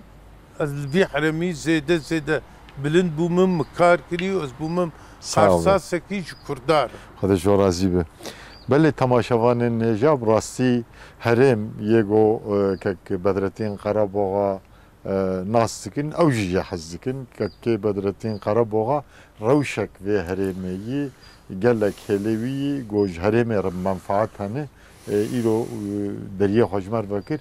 ez li vî heremî zêde zêde bilind bûmim, min kar kirî û ez bûmim Sağ olun. Karsasekî ji Kurdan. Xwedê ji we razî be. Belê temaşevanên hêja, bi rastî herêm yê go, e, kek Bedretîn Qaraboxa, e, nas dikin, ew jî jê hez dikin. Kekê Bedretîn Qaraboxa rewşek vê herêmê yî gelek hêlê wî yî, go ji herêmê re menfaat hene. E, îro, e, deriyê xwe ji me re vekir.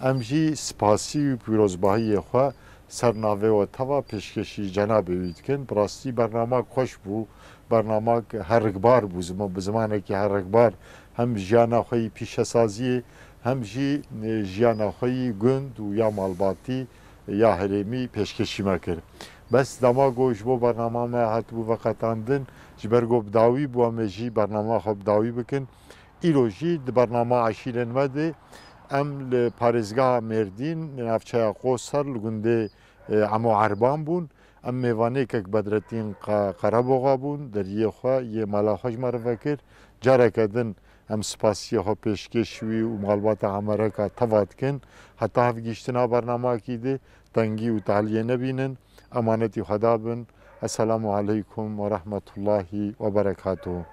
Em jî spasî û pîrozbahiyê xwe ser navê we teva pêşkêşî cenabê wî dikin. Bi rastî bernamak xweş bû. Bernamak herikbar bû, zima-, bi zimanekî herikbar hem jiyana xwe yî pîşesaziyê, hem jî, e, jiyana xwe yî gund û ya malbatî, ya herêmî pêşkêşî me kir. Bes dema ku ji bo bernama me hatibû veqetandin, ji ber ku bi dawî bû, em ê jî bernama xwe bi dawî bikin. Îro jî di bernama Eşîrên me de em li parêzgeha Mêrdîn, li navçeya Qoser, li gundê, e, Emo Erban bûn. Em mêvanê kek Bedretîn Qa-, Qaraboxa bûn, deriyê xwe yê mala xwe ji me re vekir. Careke din em spasiyê xwe pêşkêş wî û malbata Emereka teva dikin. Heta hevgihîştina bernamakî de tengî û taliyê nebînin. Emanetî Xweda bin. Esselamu aleykum ve rahmetullahi ve berekatuhu.